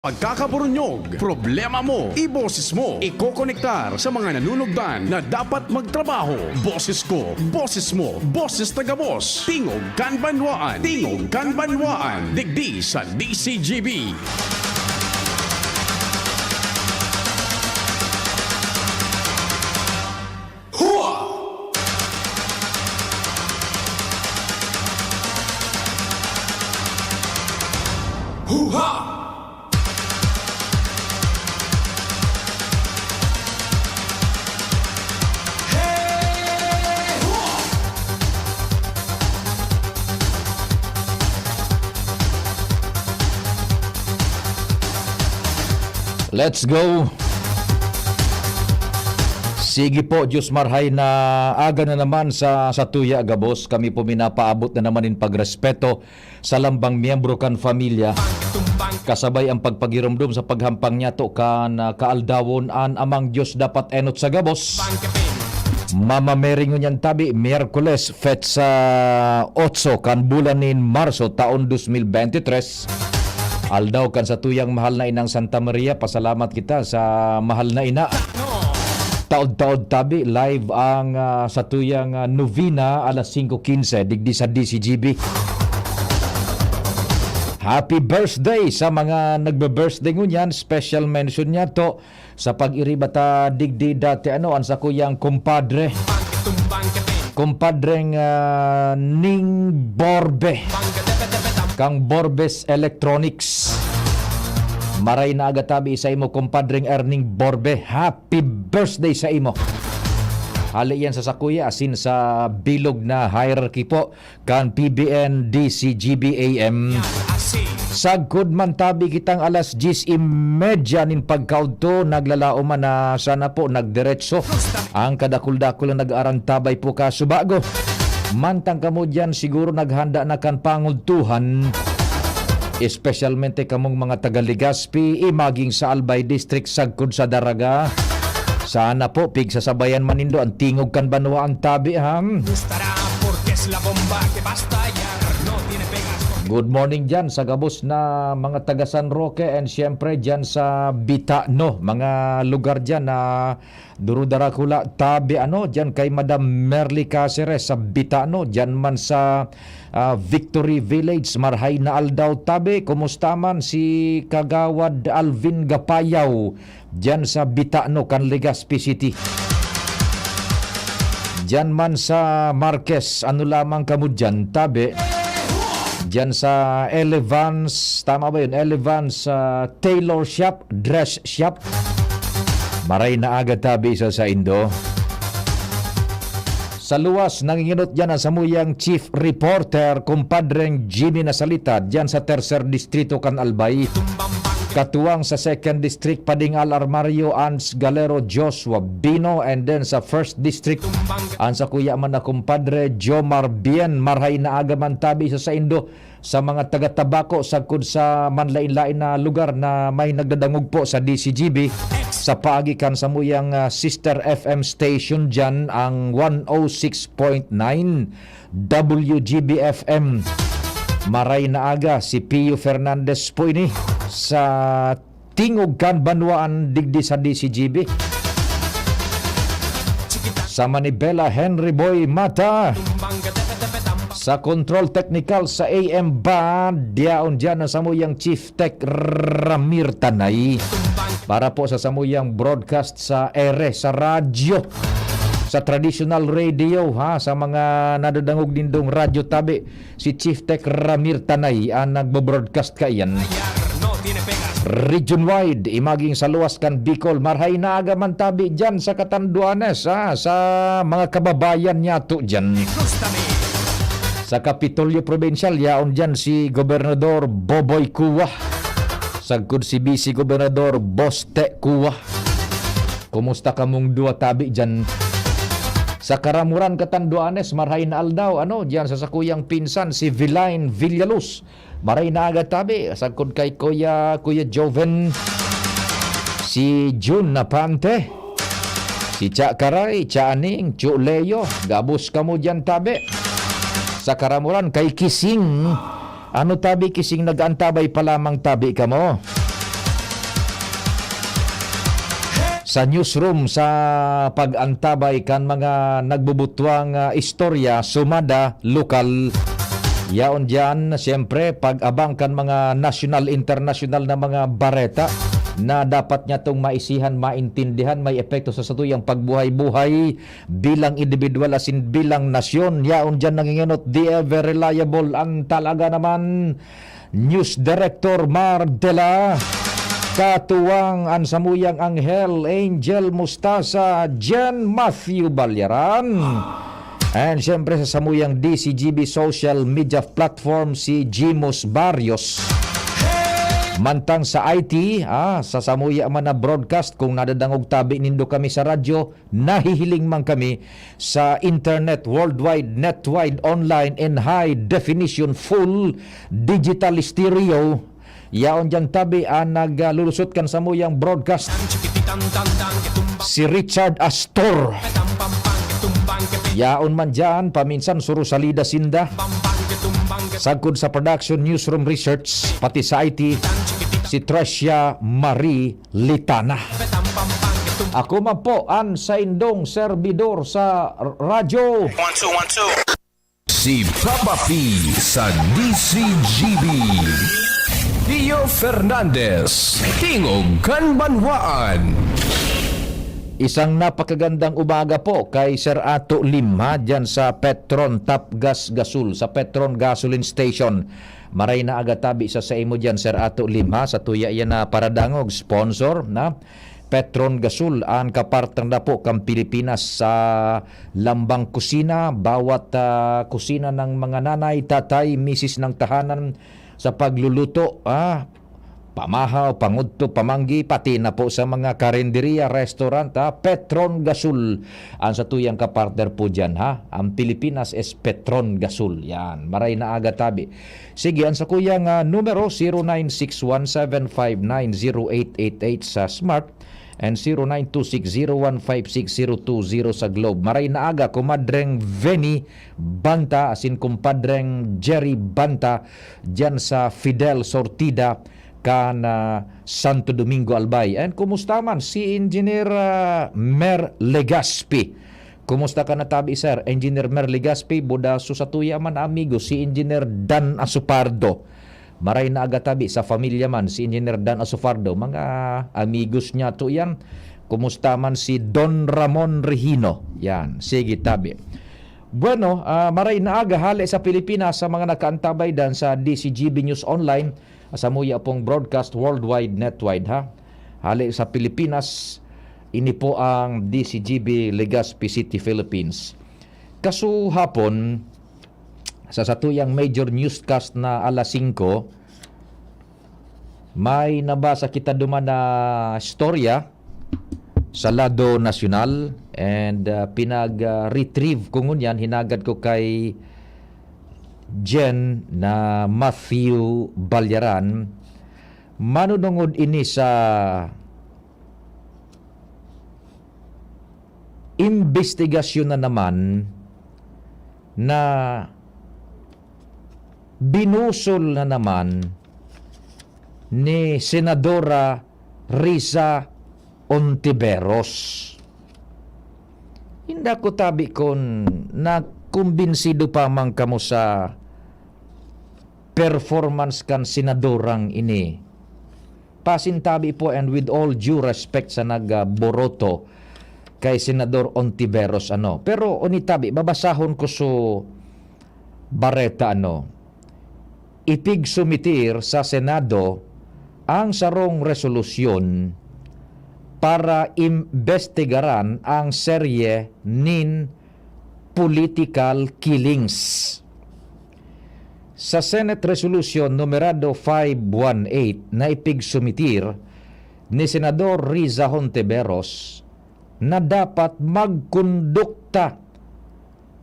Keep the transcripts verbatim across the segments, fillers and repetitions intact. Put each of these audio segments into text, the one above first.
Pagkakaburunyog, problema mo, iboses mo, ikokonektar sa mga nanunugdan na dapat magtrabaho. Boses ko, boses mo, boses na gabos. Tingog kan Banwaan, Tingog kan Banwaan, digdi sa D C G B. Hua! Huha! Hey! Hua! Let's go! Sige po, Diyos marhay na aga na naman sa, sa tuya gabos. Kami po minapaabot na naman in pagrespeto sa lambang miyembro kan pamilya. Kasabay ang pagpagiromdom sa paghampang niyato kan, ah, kaaldawon an Amang Diyos dapat enot sa gabos. Mama Mary ngunyan tabi, Miyerkules, petsa otso kan bulan nin Marso, taon dos mil bente tres. Aldaw kan satuyang mahal na inang Santa Maria, pasalamat kita sa mahal na ina. Taod-taod tabi, live ang, ah, satuyang, ah, novena, alas singko quince, digdi sa D C G B. Happy birthday sa mga nagbe-birthday ngunyan. Special mention niyato sa pag-iriba ta digdi dati, ano, an sakuyang kumpadre. Kumpadreng, ah, Ning Borbe. Kang Borbes Electronics. Maray na aga tabi sa imo, kumpadreng Erning Borbe. Happy birthday sa imo. Hali yan sa sakuya, asin sa bilog na hierarchy po kan P B N D C G B A M. Sagkod man tabi kitang alas dyes y media nin pagkaudto, naglalaom man na sana po nagdiretso ang kadakul-dakul na nag-aarantabay po kasubago. Mantang kamo diyan, siguro naghanda na kan pangudtuhan, espesyalmente kamong mga taga Legazpi, imaging sa Albay District, sagkod sa Daraga. Sana po, pigsasabayan man nindo an tingog kan banwaan tabi, ha? Gustará porque es la bomba que va a estallar. No tiene pegas porque Good morning dyan sa gabos na mga taga San Roque and siyempre dyan sa Bitano, mga lugar dyan na durudarakula tabi, ano, dyan kay Madam Merly Caceres sa Bitano, dyan man sa, ah, Victory Village, marhay na aldaw tabi. Kumusta man si Kagawad Alvin Gapayaw? Diyan sa Bitano kan Legazpi City. Diyan man sa Marquez, ano lamang kamo diyan, tabi? Diyan sa Elevance, tama ba yun? Elevance, ah, Tailor Shop, Dress Shop. Maray na aga tabi sa saindo. Sa luwas, nanginginot diyan ang samuyang chief reporter, kumpadreng Jimmy Nasalita, diyan sa Tercer Distrito kan Albay. Katuwang sa Second District, Pading Al Armario, Ans Galero, Joshua Bino, and then sa First District, ang sakuya man na kumpadre, Jomar Bien. Marhay na aga man tabi sa saindo sa mga taga Tabaco, sagkod sa manlain-lain na lugar na may nagdadangog po sa D C G B, sa paagi kan samuyang, ah, sister F M station diyan, ang one oh six point nine W G B F M. Maray na aga, si Pio Fernandez po ini sa Tingog kan Banwaan digdi sa D C G B. Sa Manibela, Henry Boy Mata. Sa control technical sa A M band, diyaon diyan ang samuyang Chief Tech Ramir Tanay. Para po sa samuyang broadcast sa ere, sa radyo, sa traditional radio, ha, sa mga nadadangog nindong radyo tabi, si Chief Tech Ramir Tanay ang nagbo-broadcast kaiyan. Region wide, imaging sa luwas kan Bicol, marhay na aga man tabi diyan sa Catanduanes, ha, sa mga kababayan niyato diyan. Sa Kapitolyo Probinsyal, yaon diyan si Gobernador Boboy Cua. Sagkod si Vice Gobernador Boste Cua. Kumusta kamong duwa tabi diyan? Sa Caramoran, Catanduanes, marhay na aldaw, ano, diyan sa sakuyang pinsan, si Vilain Villaluz. Marhay na aga tabi, sagkod kay Kuya, Kuya Joven, si Jun Napante, si Cha Karay, Cha Aning, Chu Leo, gabos kamo diyan tabi. Sa Caramoran, kay Kising, ano tabi, Kising, nag-antabay pa lamang tabi kamo. sa newsroom sa pag-antabay kan mga nagbubutwang, ah, istorya, sumada, lokal. Yaon diyan, siyempre, pag-abang kan mga nasyonal, internasyonal na mga bareta na dapat niya tong maisihan, maintindihan, may epekto sa satuyang pagbuhay-buhay bilang individual asin bilang nasyon. Yaon diyan nangingenot, the ever reliable, ang talaga naman, News Director Mar Dela, katuwang an samuyang anghel, Angel Mustasa, Jen Matthew Balyaran. And siyempre sa samuyang D C G B social media platform, si Jimos Barrios. Mantang sa I T, ah, sa samuya man na broadcast, kung nadadangog tabi nindo kami sa radyo, nahihiling man kami sa internet, worldwide, netwide, online, in high definition, full digital stereo. Yaon diyang tabi ang naglulusot kan samuyang broadcast, si Richard Astor. Yaon man diyan, paminsan surusalida sinda. Sagkod sa production, newsroom research, pati sa I T, si Tricia Marie Litana. Ako man po an saindong serbidor sa radyo. One, two, one, two. Si Papa P sa D C G B. Pio Fernandez, Tingog kan Banwaan. Isang napakagandang umaga po kay Sir Ato Lim, ha, dyan sa Petron Tapgas Gasol, sa Petron Gasoline Station. Maray na aga tabi sa saimo diyan, Sir Ato Lim, ha, sa tuya yan na paradangog, sponsor na Petron Gasol, an kapartang dapo kan Pilipinas sa lambang kusina. Bawat, ah, kusina ng mga nanay, tatay, misis ng tahanan sa pagluluto, ah, pamahaw, pangudto, pamanggi, pati na po sa mga karinderiya, restaurant, ha, Petron Gasol. Ang sa tuyang kapartner po dyan, ha? Ang Pilipinas is Petron Gasol. Yan. Maray na aga tabi. Sige, ang sakuyang, ah, numero, zero nine six one seven five nine zero eight eight eight sa Smart and zero nine two six zero one five six zero two zero sa Globe. Maray na aga, Kumadreng Veni Banta, asin Kumpadreng Jerry Banta, dyan sa Fidel Sortida, kan, ah, Santo Domingo, Albay. And kumusta man si Engineer, ah, Mer Legaspi? Kumusta ka na tabi, sir? Engineer Mer Legaspi, buda su sa tuya man, amigo, si Engineer Dan Asupardo. Maray na aga tabi sa pamilya man, si Engineer Dan Asupardo. Mga amigos niya to yan. Kumusta man si Don Ramon Regino? Yan, sige tabi. Bueno, ah, maray na aga hale sa Pilipinas sa mga nakaantabay dan sa D C G B News Online, sa muya pong broadcast worldwide, netwide, ha. Hale sa Pilipinas, ini po ang D C G B Legazpi City, Philippines. Kasuhapon, sa satuyang major newscast na alas singko, may nabasa kita duman na istorya sa lado nasyonal and, ah, pinag, ah, retrieve ko ngunyan, hinagad ko kay Jen na Matthew Balyaran. Manunungod ini sa imbestigasyon na naman na binusol na naman ni Senadora Risa Ontiveros. Hindi ko tabi kun nakumbinsido pa man kamo sa performance kan senadorang ini. Pasintabi po, and with all due respect sa nagboroto kay Senador Ontiveros, ano. Pero unitabi, babasahon ko su bareta, ano. Ipigsumitir sa Senado ang sarong resolusyon para imbestigaran ang serye nin political killings. Sa Senate Resolution numerado five one eight na ipigsumitir ni Senador Riza Hontiveros na dapat magkondukta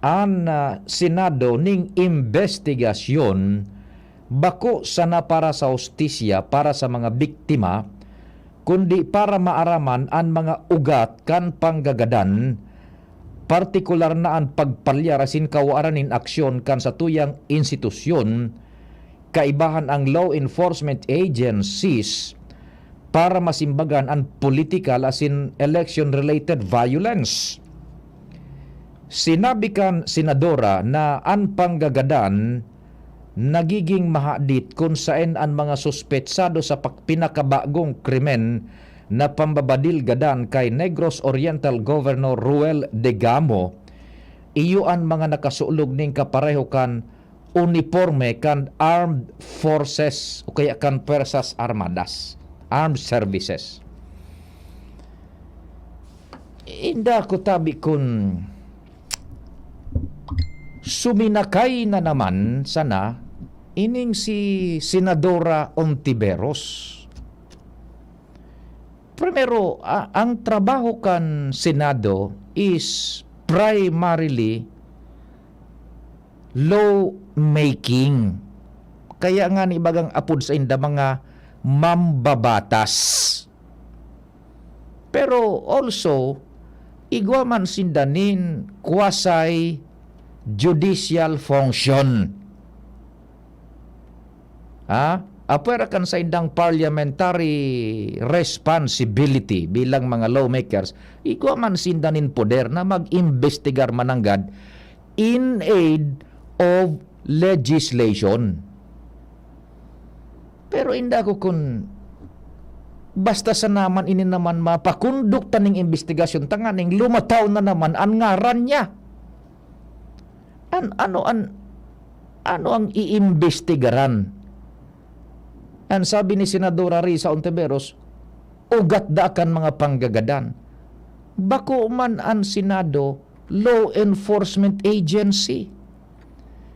an, ah, Senado ning imbestigasyon, bako sana para sa hustisya para sa mga biktima, kundi para maaraman an mga ugat kan panggagadan, partikular na an pagpalyar asin kawaran nin aksyon kan satuyang institusyon, kaibahan ang law enforcement agencies, para masimbagan an political asin election-related violence. Sinabi kan senadora na an panggagadan nagiging mahadit kun saen an mga suspetsado sa pak-, pinakabagong krimen na pambabadil gadan kay Negros Oriental Governor Roel Degamo, iyo an mga nakasulog nin kapareho kan uniporme kan armed forces o kaya kan Puwersas Armadas, armed services. Inda ko tabi kun suminakay na naman sana ining si Senadora Ontiveros. Primero, a-, ang trabaho kan Senado is primarily law making. Kaya nga ni bagang apod sa inda mga mambabatas. Pero also, igwa man sinda nin quasi judicial function. Ha? Apwera kan saindang parliamentary responsibility bilang mga lawmakers, igwa man sinda nin poder na mag-imbestigar mananggad in aid of legislation. Pero inda ko kun basta sa naman ini naman mapakondukta ning imbestigasyon tanganing lumataw na naman an ngaran niya. An-, ano an-, ano ang iimbestigaran? An sabi ni Senadora Risa Ontiveros, ugat da kan mga panggagadan. Bako man an Senado, law enforcement agency.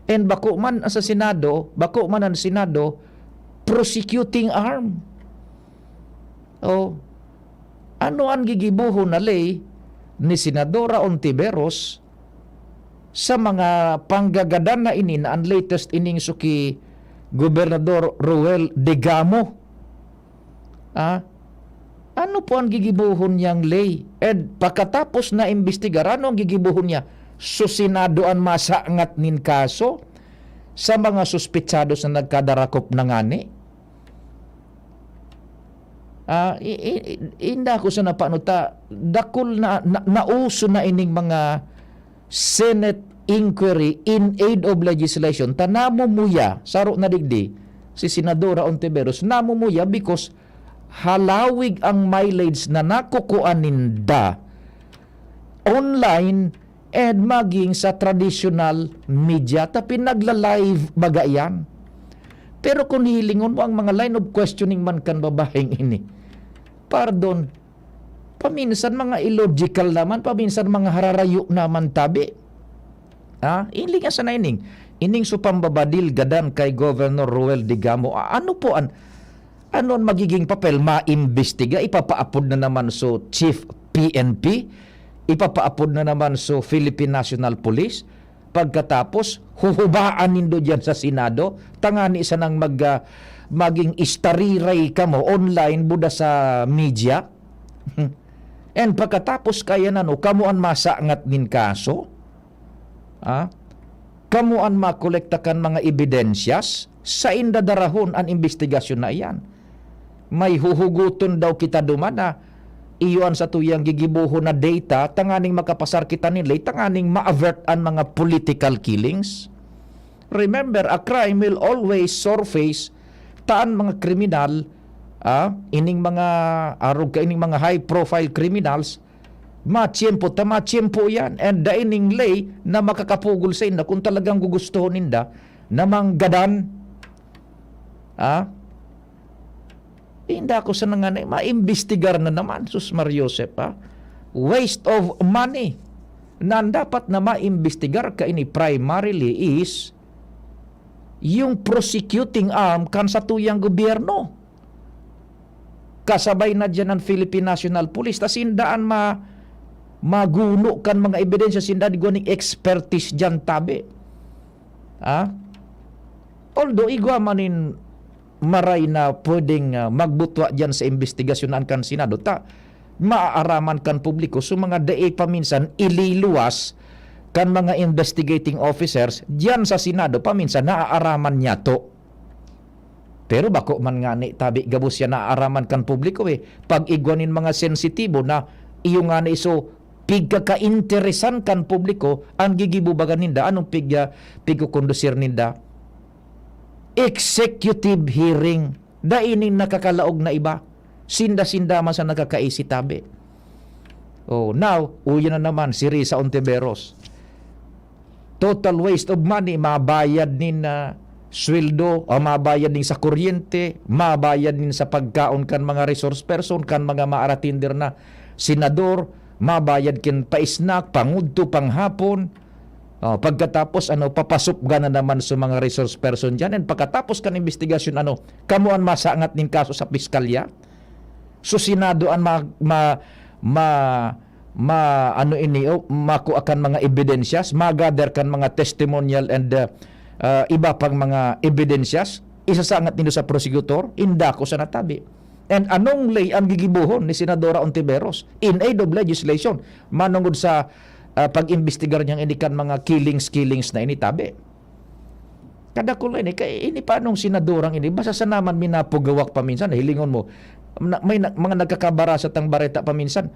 And bako man sa Senado, bako man an Senado, prosecuting arm. Oh, ano an gigibohon na ley ni Senadora Ontiveros sa mga panggagadan na ini na an latest ining suki Gobernador Roel Degamo? Ah, ano po ang gigibohon niyang ley? And pakatapos na imbestigar, ano ang gigibohon niya? So, Senado an masangat nin kaso sa mga suspetsados na nagkadarakop na ngani? Ah, i-, i-, i-, inda ko sa napano ta, dakul na, na, nauso na ining mga Senate inquiry in aid of legislation, ta namumuya, saro na digdi, si Senadora Ontiveros, namumuya because halawig ang mileage na nakukuha ninda online and maging sa traditional media ta pinagla-live baga iyan. Pero kung hilingon mo ang mga line of questioning man kan babaeng ini, pardon, paminsan mga illogical naman, paminsan mga hararayo naman tabi. Ah, ilinga sana ining, ining so pambabadil gadan kay Governor Roel Degamo. A-, ano po an, ano an magiging papel? Maimbestiga, ipapaapod na naman so Chief P N P, ipapaapod na naman so Philippine National Police. Pagkatapos, huhubaan nindo diyan sa Senado, tangani sanang mag, ah, maging istariray kamo online buda sa media. And pagkatapos kaya nano, kamo an masangat nin kaso? Ah? Kamo an makolekta kan mga ebidensyas? Sainda darahon an imbestigasyon na iyan. May huhugoton daw kita duman na iyo an satuyang gigibohon na data tanganing makapasar kita nin ley, tanganing ma-avert an mga political killings. Remember, a crime will always surface ta an mga kriminal, ah, ining mga arog ka, ining mga high profile criminals, matiyempo ta matiyempo yan, and dai ning ley na makakapugol sa inda kung talagang gugustuhon ninda na manggadan. Ah? Inda ko sa nanganay, maimbestigar na naman, sus Mar Joseph, ha? Waste of money. Na ang dapat na maimbestigar kaini primarily is yung prosecuting arm kan satuyang gobyerno. Kasabay na diyan ang Philippine National Police. Tas sinda an ma-, maguno kan mga ebidensya, sinda an igwa ning expertise diyan, tabi. Ah? Although igwa man nin maray na pwedeng, ah, magbutwa diyan sa imbestigasyon na an kan Senado, ta maaaraman kan publiko so mga dai pa minsan ililuwas kan mga investigating officers diyan sa Senado, paminsan naaaraman niyato. Pero bako man ngani tabi gabos siya naaaraman kan publiko, eh. Pag igwa nin mga sensitibo na iyo ngani iso pigkakainteresan kan publiko, ang gigibubagan ninda, anong pig-, ah, pigkukondusir ninda? Executive hearing. Dai nin nakakalaog na iba. Sinda-sinda man sa nakakaisi tabi. Oh, now, uya na naman si Risa Ontiveros. Total waste of money, mabayad nin, ah, sweldo, o mabayad nin sa kuryente, mabayad nin sa pagkaon kan mga resource person, kan mga maaratinder na senador, mabayad kin pa-snack, pangudto, panghapon. Oh, pagkatapos, ano, papasupga na naman sa mga resource person diyan. And pagkatapos kan investigasyon, ano, kamo an masangat nin kaso sa piskalya? So, Senado an ma-, ma-, ma-, ma-, ano ini, oh, makua kan mga ebidensyas, ma-gather kan mga testimonial and, uh, uh, iba pang mga ebidensyas, isasangat nindo sa prosecutor, inda ko sa natabi. And anong ley ang gigibohon ni Senadora Ontiveros in aid of legislation manungod sa, uh, pag-imbestigar niyang ini kan mga killings, killings na ini tabi? Kadakul na ini, kay ini pa anong senadorang ini, basta sa naman minapugawak paminsan, hilingon mo, na, may na, mga nagkakabarasa tang bareta paminsan,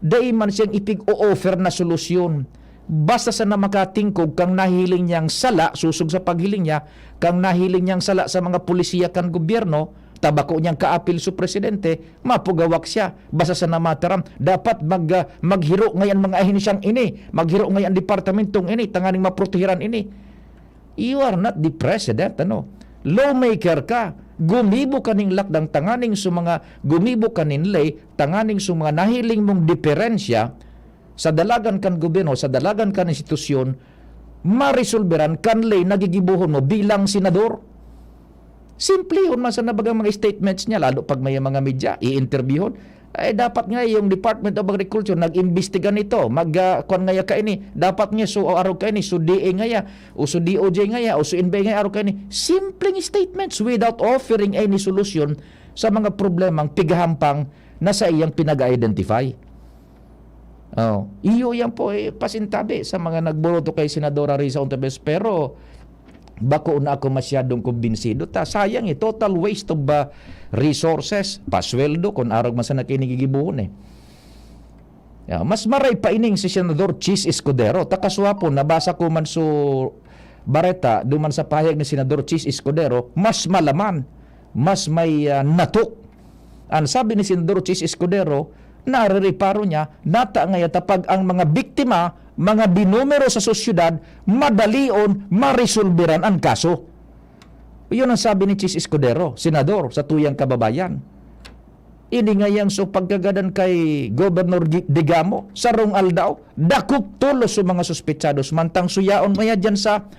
dai man siyang ipig-o-offer na solusyon. Basta sana makatingkog kang nahiling niyang sala, susog sa paghiling niya, kang nahiling niyang sala sa mga polisiya kan gobyerno, tabako niyang kaapil su presidente, mapugawak siya. Basta sana mataram, dapat mag, ah, maghiro ngayan mga ahensyang ini, maghiro ngayan departamentong ini, tanganing maprotehiran ini. You are not the president, ano? Lawmaker ka. Gumibo ka ning lakdang tanganing su mga, gumibo ka nin ley tanganing su mga nahiling mong diferensya sa dalagan kan gobyerno, sa dalagan kan institusyon, maresolberan kan ley na gigibohon mo bilang senador. Simplehon man sana bagang mga statements niya, lalo pag may mga media, i-interviewhon. Ay, dapat nga yung Department of Agriculture nag-imbestiga nito, mag, ah, kwan ngaya kaini, dapat nga su arog kaini, su D A ngaya, o su D O J ngaya, o su N B I ngaya, arog kaini. Simpleng statements without offering any solution sa mga problemang pigahampang na saiyang pinag-identify. Oh, iyo yan po, eh, pasintabi sa mga nagboto kay Senadora Risa Ontiveros, pero bako na ako masyadong kumbinsido ta. Sayang, eh, total waste of, ah, resources, pasweldo, kun arog man sana kaini gigibohon, eh. Ya, mas maray pa ining si Senador Chiz Escudero. Ta kaswapon, nabasa ko man su bareta, duman sa pahayag ni Senador Chiz Escudero, mas malaman, mas may, ah, natok. An sabi ni Senador Chiz Escudero, narereparo niya, nata ngaya ta pag ang mga biktima, mga dinumero sa sosyedad, madalion maresolberan an kaso. Iyon ang sabi ni Chiz Escudero, senador, sa tuyang kababayan. Ini ngayang su pagkagadan kay Governor Gi-, Digamo, sarong aldaw, dakop tolos su mga suspetsados, mantang su yaon ngaya diyan sa,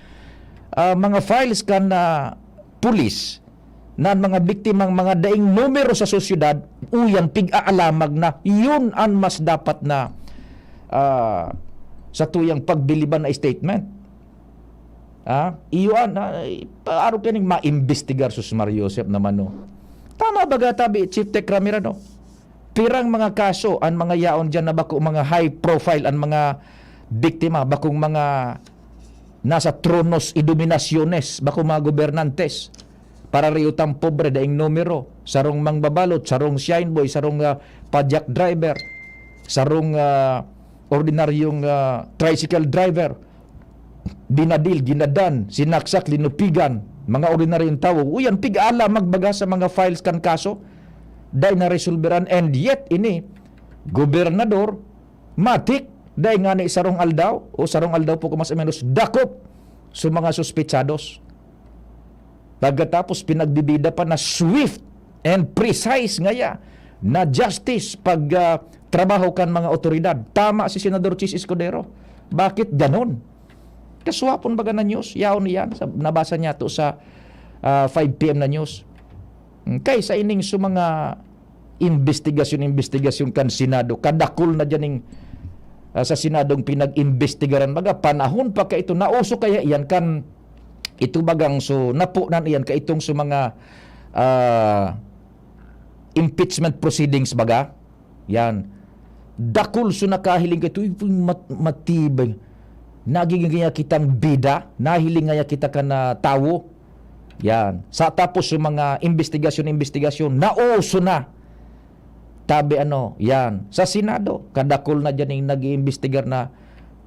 ah, mga files kan, ah, pulis, na an mga biktimang mga daing numero sa sosyedad, uyan, pig-aalamag na. Yun an mas dapat na, ah, sa tuyang pagbiliban na statement. Ah, iyo an, ah, paaro kaning maimbestigar, sus, Mario Joseph naman, no? Tama baga tabi, Chief Tech Ramir, ano? Pirang mga kaso an mga yaon diyan na bako mga high profile an mga biktima, bakong mga nasa tronos y dominaciones, bakong mga gobernantes. Para riyo tang pobre, daing numero, sarong mangbabalot, sarong shine boy, sarong, ah, padyak driver, sarong, ah, ordinaryong, ah, tricycle driver, binadil, ginadan, sinaksak, linupigan, mga ordinaryong tawo. Uyan, pig-aala magbaga sa mga files kan kaso, dai naresolberan, and yet ini, gobernador, matik, dai ngani sarong aldaw, o sarong aldaw po kung mas o menos, dakop sa mga suspetsados. Pagkatapos, pinagbibida pa na swift and precise ngaya na justice pag, ah, trabaho kan mga otoridad. Tama si Senador Chiz Escudero. Bakit ganon? Kaswapon baga na news? Yaon iyan. Sa, nabasa niya to sa, ah, five P M na news. Hmm, kaysa ining sa mga imbestigasyon-imbestigasyon kan Senado, kadakul na dyan ning, ah, sa Senadong pinag-imbestigaran. Baga, panahon pa ka ito, nauso kaya iyan kan ito bagang so napunan iyan kaitong sa mga, ah, impeachment proceedings baga. Yan. Dakul so nakahiling ka ito, ito yung mat-, matibay. Nagiging kaya kitang bida, nahiling ngaya kita ka na tawo. Yan. Sa tapos yung mga investigasyon-investigasyon, nauso na. Tabi ano, yan. Sa Senado, kadakol na dyan yung nag-iimbestigar na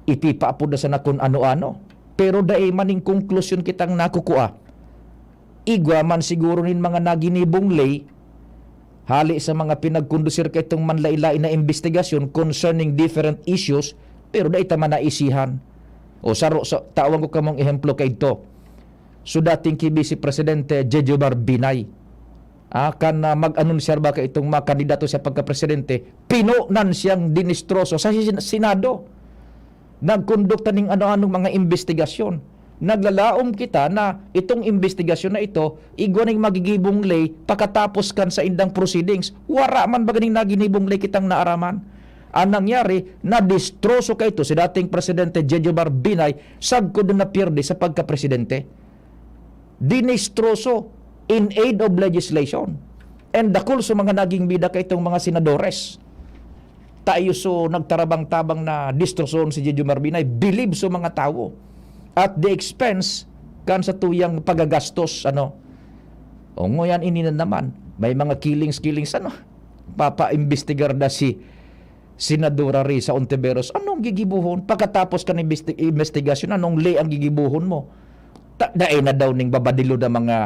ipipaapod na sana kung ano-ano. Pero dai man ning konklusyon kitang nakukua. Igwa man siguro nin mga naginibong lay, hali sa mga pinagkondusir kaitong manlain-lain na investigasyon concerning different issues, pero dai ta man naisihan. O saro, sa, tawan ko kamong ehemplo kaidto. So, dating ki Vice Presidente Jejomar Binay, ah, kan, ah, mag-anunsyar ba kaitong mga kandidato sa pagkapresidente, pinonan siyang dinistroso sa sin-, Senado. Nagkondukta ning ano-anong mga investigasyon. Naglalaom kita na itong investigasyon na ito, igwa ning magigibong lay pakatapos kan saindang proceedings. Wara man baga ning naginibong lay kitang naaraman. Ang nangyari, nadistroso kaito si dating Presidente Jejomar Binay sagkod na napirdi sa pagkapresidente. Dinistroso in aid of legislation. And dakul sa mga naging bida kaitong mga senadores. Tayo so nagtarabang-tabang na distrosohon si Jejomar Binay, bilib sa mga tawo. At the expense kan sa tuyang pagagastos, ano. O nguyan, ini na naman. May mga killings-killings, ano. Papaimbestigar na si Senadora Risa Ontiveros. Anong gigibuhon? Pagkatapos kan imbesti-, investigasyon, anong lay ang gigibuhon mo? Ta-, dai na daw ning babadilo na mga,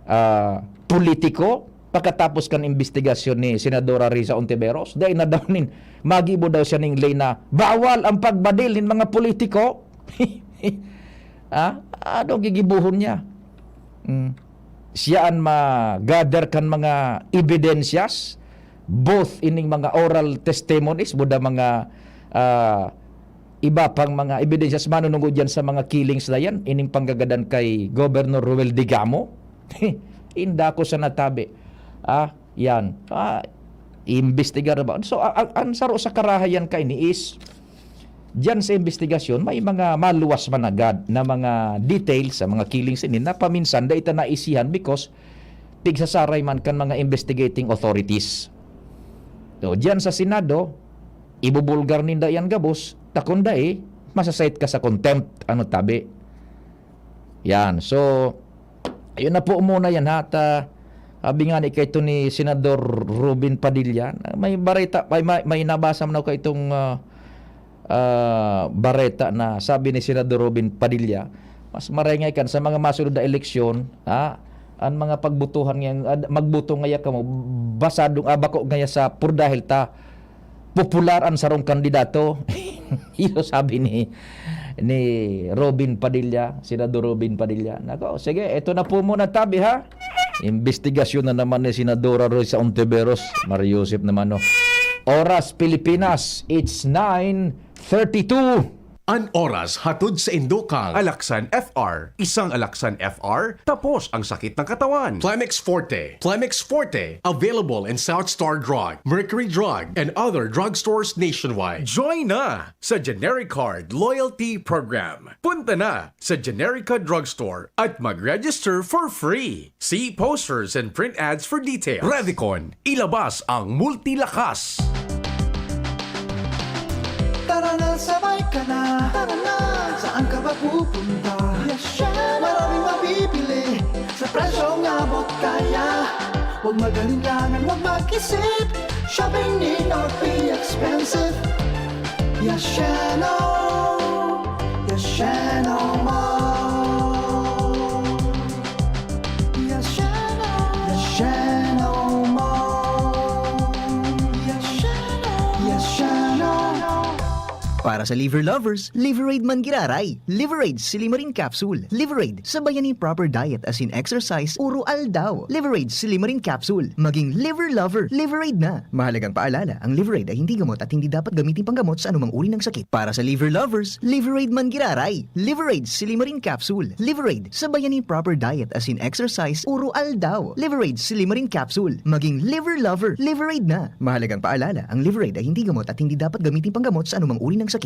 ah, politiko pagkatapos kan investigasyon ni Senadora Risa Ontiveros. Dai na daw nin, magibo daw siya ning lay na bawal ang pagbadil nin mga politiko. Ah, ano gigibuhon niya? Mm. Siya an ma-gather kan mga ebidensyas, both ining mga oral testimonies, buda mga, ah, iba pang mga ebidensyas manunungod yan sa mga killings na yan, ining panggagadan kay Governor Roel Digamo. Inda ko sa natabi. Ah, yan. Ah, imbestigar ba? So, a-, a-, ang saro sa karahayan kaini is, diyan sa investigasyon, may mga maluwas managad na mga details sa mga killings ini na paminsan dai ta naisihan because pigsasaray man kan mga investigating authorities. So, diyan sa Senado, ibubulgar ninda yan gabos, ta kun dai, masasait ka sa contempt, ano tabi. Yan. So, yun na po muna yan, ha. At, ah, sabi nga ni kaito ni Senador Robin Padilla, may bareta, may, may, may nabasa man ako kaitong, ah, ah, bareta na sabi ni Senador Robin Padilla, mas marengay kan sa mga masunod na eleksyon, ha, ang mga pagbotohan ngayon, ah, magboto ngaya kamo, basadong, ah, bako ngaya sa pur dahil ta popular ang sarong kandidato. Iyo sabi ni, ni Robin Padilla, Senador Robin Padilla. Nako, sige, eto na po muna tabi, ha. Imbestigasyon na naman ni Senadora Risa Ontiveros. Mariusip naman, no. Oras Pilipinas, it's nine thirty-two. An oras hatod sa Indokang Alaksan F R. Isang Alaksan F R, tapos ang sakit ng katawan. Plemex Forte. Plemex Forte. Available in South Star Drug, Mercury Drug, and other drugstores nationwide. Join na sa Generic Card Loyalty Program. Punta na sa Generica Drugstore at mag-register for free. See posters and print ads for details. Revicon, ilabas ang multilakas. Tara na, sabay ka na. Tara na, saan ka ba pupunta? Maraming mabibili sa presyong abot kaya. Huwag mag-alinlangan, huwag mag-isip. Shopping need not be expensive. Yasheno, Yasheno Mall. Yasheno, Yasheno Mall. Yasheno, Yasheno. Para sa liver lovers, Liverade man giraray. Liverade Silimarin Capsule. Liverade, sabayan ni proper diet as in exercise, uro aldaw. Liverade Silimarin Capsule. Maging liver lover, Liverade na. Mahalagang paalala, ang Liverade ay hindi gamot at hindi dapat gamitin panggamot sa anumang uri ng sakit. Para sa liver lovers, Liverade man giraray. Liverade Silimarin Capsule. Liverade, sabayan ni proper diet as in exercise, uro aldaw. Liverade Silimarin Capsule. Maging liver lover, Liverade na. Mahalagang paalala, ang Liverade ay hindi gamot at hindi dapat gamitin panggamot sa anumang uri ng sakit.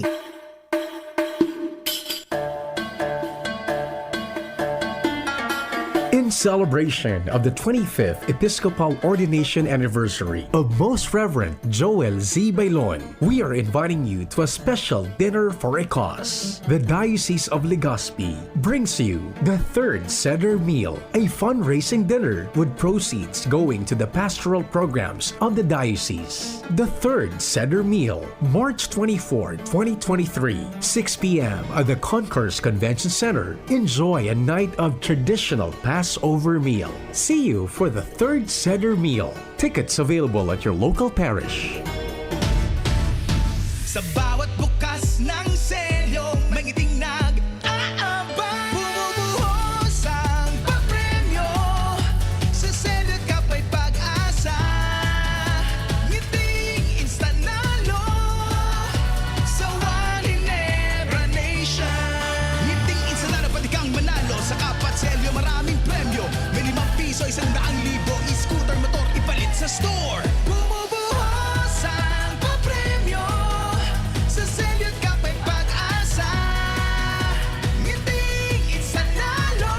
celebration of the twenty-fifth Episcopal Ordination Anniversary of Most Reverend Joel Z. Bailon, we are inviting you to a special dinner for a cause. The Diocese of Legazpi brings you the Third Seder Meal, a fundraising dinner with proceeds going to the pastoral programs of the diocese. The Third Seder Meal, March twenty-fourth, twenty twenty-three, six p.m. at the Concourse Convention Center. Enjoy a night of traditional Passover meal. See you for the Third Seder Meal. Tickets available at your local parish. Sa bawat bukas ng selyo, may ngiting nag-aabang. Bumubuhos ang papremyo sa Selyo't Kapay Pag-asa. Ngiting instanalo sa One Ginebra Nation. Ngiting instanalo, pwede kang manalo sa Kapat Selyo, maraming premyo. May limang piso, isang daang libo, e-scooter, motor, ipalit sa store. Bumubuhos ang papremyo sa Selyo't Kapay Pag-asa. Ngiting instanalo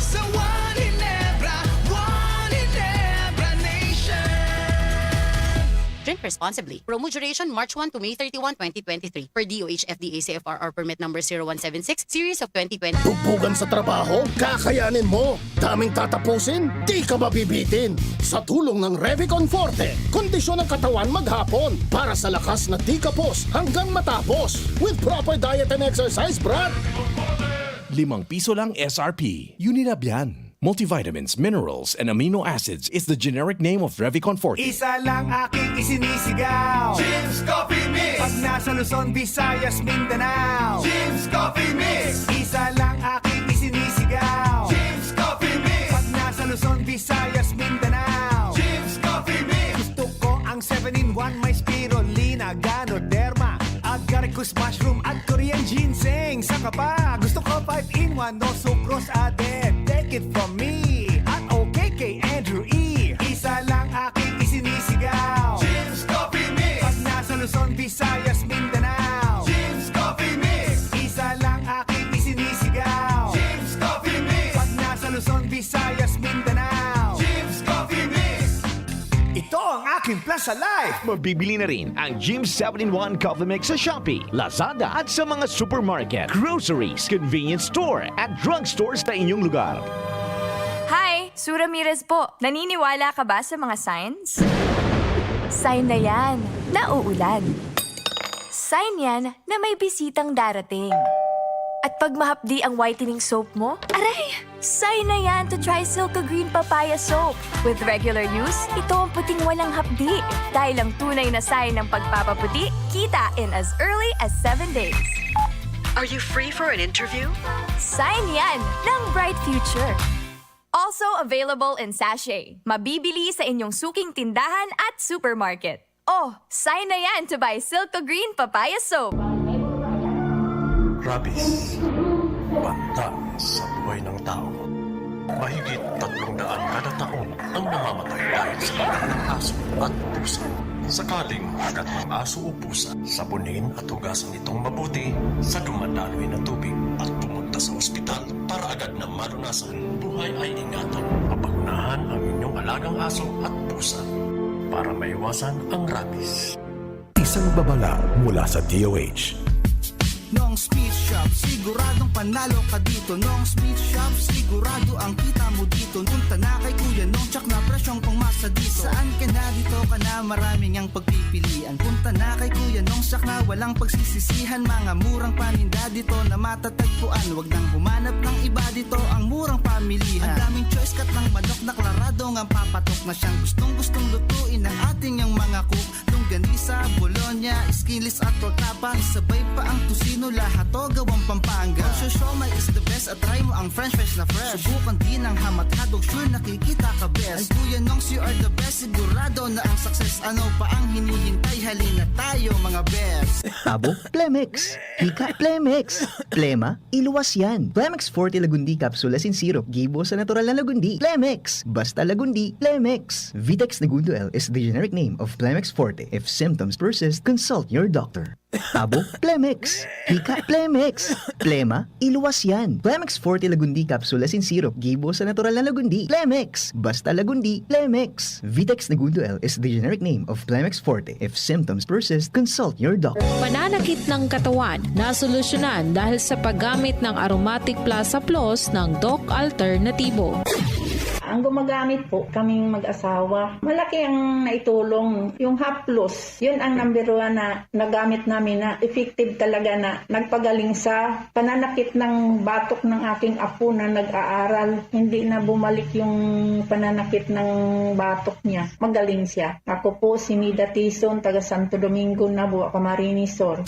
sa One Ginebra, One Ginebra Nation. Drink responsibly. Promo duration March one to May thirty-one, twenty twenty-three. Per D O H F D A C F R R permit number zero one seven six, series of twenty twenty. Bugbugan sa trabaho? Kakayanin mo! Daming tatapusin? Di ka mabibitin! Sa tulong ng Revicon Forte, kondisyon ng katawan maghapon para sa lakas na di kapos hanggang matapos with proper diet and exercise, brad! Limang piso lang S R P. Unilab yan. Multivitamins, minerals, and amino acids is the generic name of Revicon Forte. Isa lang aking isinisigaw. Jim's Coffee Mix! Pag nasa Luzon, Visayas, Mindanao. Jim's Coffee Mix! Isa lang aking isinisigaw. Jim's Coffee Mix! Pag nasa Luzon, Visayas, Mindanao. Jim's Coffee Mix! Gusto ko ang seven-in-one, may spirulina, ganoderma, agaricus mushroom at Korean ginseng. Saka pa, gusto ko five-in-one, no sucrose added. Take it from me at okay kay Andrew E. Isa lang aking isinisigaw. Jim's Coffee Mix! Pag nasa Luzon, Visayas, Mindanao. Jim's Coffee Mix! Isa lang aking isinisigaw. Jim's Coffee Mix! Pag nasa Luzon, Visayas, Mindanao. Jim's Coffee Mix! Ito ang aking Plaza Life. Mabibili na rin ang Jim's seven-in-one Coffee Mix sa Shopee, Lazada at sa mga supermarket, groceries, convenience store at drugstores na inyong lugar. Hi! Sue Ramirez po. Naniniwala ka ba sa mga signs? Sign na yan na uulan. Sign yan na may bisitang darating. At pag mahapdi ang whitening soap mo, aray! Sign na yan to try Silco Green Papaya Soap. With regular use, ito ang puting walang hapdi. Dahil ang tunay na sign ng pagpapaputi, kita in as early as seven days. Are you free for an interview? Sign yan ng bright future. Also available in sachet. Mabibili sa inyong suking tindahan at supermarket. Oh, sign na yan to buy Silco Green Papaya Soap. Rabies. Banta sa buhay ng tao. Mahigit tatlong daan kada taon ang namamatay dahil sa kagat ng aso at pusa. Sakaling kagat ng aso o pusa, sabunin at hugasan itong mabuti sa dumadaloy na tubig at pumunta sa ospital para agad na malunasan. Buhay ay ingatan. Mapagunahan ang inyong alagang aso at pusa para maiwasan ang rabies. Isang babala mula sa D O H. Nong's Meat Shop, siguradong panalo ka dito. Nong's Meat Shop, sigurado ang kita mo dito. Punta na kay Kuya Nong, tsak na presyong pangmasa dito. Saan ka na, dito ka na, maraming ang pagpipilian. Punta na kay Kuya Nong, tsak na walang pagsisisihan. Mga murang paninda dito na matatagpuan. Wag nang humanap ng iba dito, ang murang pamilihan. Ang daming choice, cut ng manok na klaradong ang papatok na siyang gustong-gustong lutuin ng ating ang mga cook. Longganisa, bologna, skinless at tortapa. Sabay pa ang tocino, lahat to gawang Pampanga. Ang siomai is the best at try mo ang french fries na fresh. Subukan din ang hamat hotdog, sure nakikita ka best. Ang Kuya Nongs, you are the best, sigurado na ang success. Ano pa ang hinihintay? Halina tayo, mga best. Abo, Plemex. Hika, Plemex. Plema, iluwas yan. Plemex Forte Lagundi Capsule Asin Syrup, gibo sa natural na lagundi. Plemex. Basta lagundi, Plemex. Vitex Negundo L is the generic name of Plemex Forte. If symptoms persist, consult your doctor. Abo, Plemex. Hika, Plemex. Plema, iluwas yan. Plemex Forte Lagundi Capsule Asin Syrup, gibo sa natural na lagundi. Plemex. Basta lagundi, Plemex. Vitex Negundo L is the generic name of Plemex Forte. If symptoms persist, consult your doctor. Pananakit ng katawan, nasolusyonan dahil sa paggamit ng Aromatic Plus Haplos ng Doc Alternativo. Ang gumagamit po, kaming mag-asawa. Malaki ang naitulong. Yung haplos, yun ang number one na nagamit namin na effective talaga na nagpagaling sa pananakit ng batok ng aking apo na nag-aaral. Hindi na bumalik yung pananakit ng batok niya. Magaling siya. Ako po si Nida Tison, taga Santo Domingo, Nabua, Camarines Sur.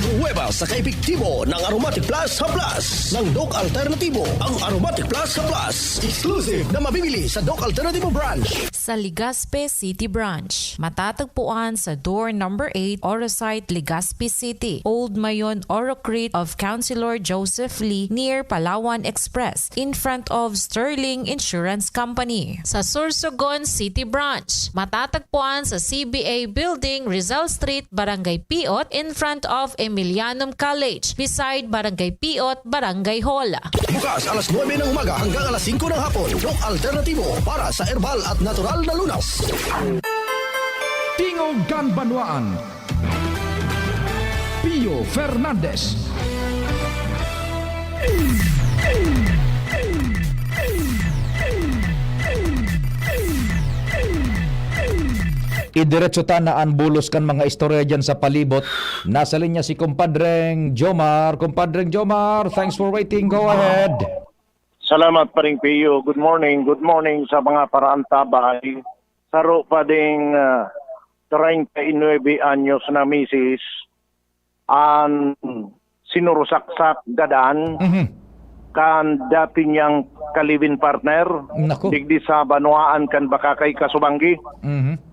Pruweba sa kaepektibo ng Aromatic Plus Haplas ng Doc Alternativo, ang Aromatic Plus Haplas. Exclusive na mabibili sa Doc Alternativo Branch. Sa Legazpi City Branch. Matatagpuan sa door number eight, Orosite, Legazpi City, Old Mayon, Orocrit of Councilor Joseph Lee, near Palawan Express, in front of Sterling Insurance Company. Sa Sorsogon City Branch. Matatagpuan sa C B A Building, Rizal Street, Barangay Piot, in front of Emilianum College, beside Barangay Piot, Barangay Hall. Bukas alas nuebe ng umaga hanggang alas singko ng hapon. Doc Alternativo para sa herbal at natural na lunas. Tingog kan Banwaan. Pio Fernandez. Idiretso ta na an bulos kan mga istorya diyan sa palibot. Nasa linya si Kumpadreng Jomar. Kumpadreng Jomar, thanks for waiting. Go ahead. Salamat, Paring Pio. Good morning. Good morning sa mga paraantabay. Saro pa ding ah, treinta y nuebe anyos na misis an sinurusaksak gadan Mhm. kan dati niyang ka-live-in partner Naku. digdi sa banwaan kan Bacacay, Casubangui. Mhm.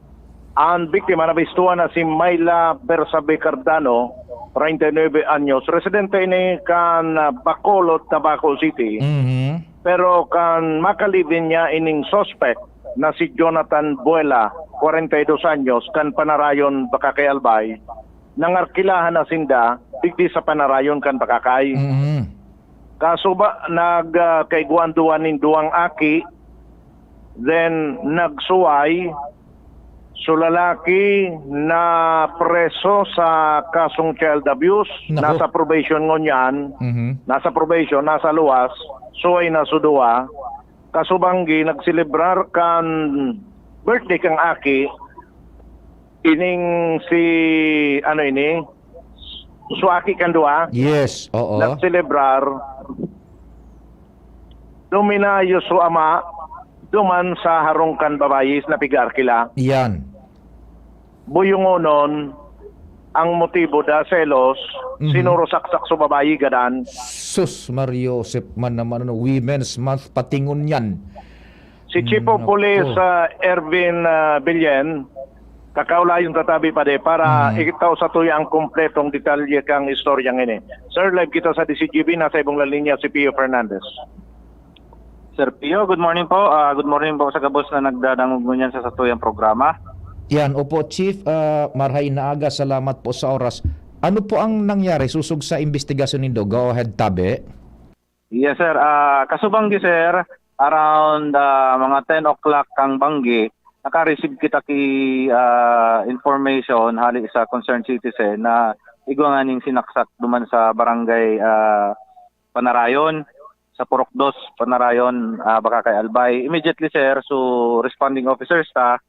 An biktima nabistuhan na si Myla Bersabe Cardano, treinta y nuebe anyos, residente ini kan ah, Bacolod, Tabaco City. Mhm. Pero kan maka-live-in niya ining suspect na si Jonathan Buela, kwarenta y dos anyos, kan Panarayon, Bacacay, Albay, nangarkilahan na sinda digdi sa Panarayon kan Bacacay. Mhm. Kasuba, nag ah, kaigwaan duwa nin duwang aki, then nagsuway. So, lalaki na preso sa kasong child abuse, Naku. Nasa probation ngunyan, Mhm. nasa probation, nasa luwas, suway na so duwa. Kasubanggi, nagselebrar kan birthday kan aki, ining si, ano ini, so aki kan duwa, Yes, oo. nagselebrar, duminayo so ama, duman sa harong kan babayi na pig-arkila. Yan. Buyungonon, ang motibo da selos, Mhm. sinurusaksak so babayi gadan. Sus, Mario Josep man naman, ano, Women's Month, patingon yan. Si Chief of Mm, Police opo. ah, Ervin ah, Billen, kakaulayon tatabi pa de para Mhm. ikitaw sa tuya ang kompletong detalye kang istoryang ini. Sir, live kita sa D C G B, nasa ibong lalinya si Pio Fernandez. Sir Pio, good morning po. Ah, good morning po sa gabos na nagdadangog ngunyan sa satuyang programa. Yan, opo, Chief, ah, marhay na aga, salamat po sa oras. Ano po ang nangyari susog sa investigasyon nindo? Go ahead, tabi. Yes, sir. Ah, kasubanggi, sir, around ah, mga ten o'clock kang banggi, naka-receive kita ki ah, information hali sa concerned citizen na igwa nga ning sinaksak duman sa barangay ah, Panarayon, sa Purok Dos, Panarayon, ah, Bacacay, Albay. Immediately, sir, so responding officers ta,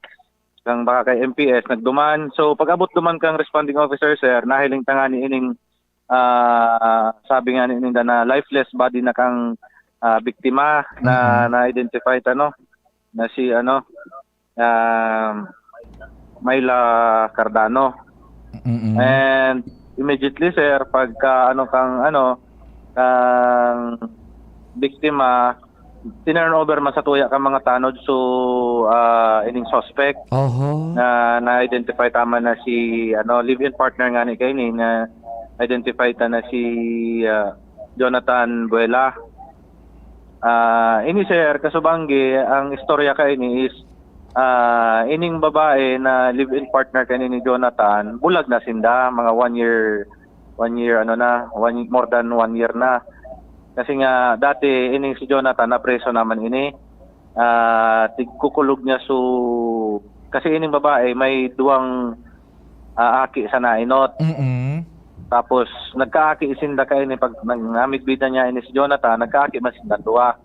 kang Bacacay M P S, nagduman. So, pag-abot duman kang responding officer, sir, nahiling ta nga ni ining, ah, sabi nga ni ninda na lifeless body na kang ah, biktima na Mhm. na-identify ta, no? Na si, ano, ah, Myla Cardano. Mm-mm. And immediately, sir, pagka ano kang, ano, kang biktima, tinurn over man sa tuya kan mga tanod. So, ah, ining suspect Oho. na na-identify ta man na si, ano, live-in partner ngani kaini, na-identify ta na si, ah, Jonathan Buela. Ah, ini, sir, kasubanggi, ang istorya kaini is, ah, ining babae na live-in partner kaini ni Jonathan, bulag na sinda, mga one year, one year, ano na, one, more than one year na. Kasi nga, dati, ining si Jonathan, napreso naman ini. Ah, tigkukulog niya, so, kasi ining babae, may duwang, ah, aki sa nainot. Mm. Tapos, nagkaaki sinda kaini pag nag-, namidbidan niya ini si Jonathan, nagkaaki man sinda duwa.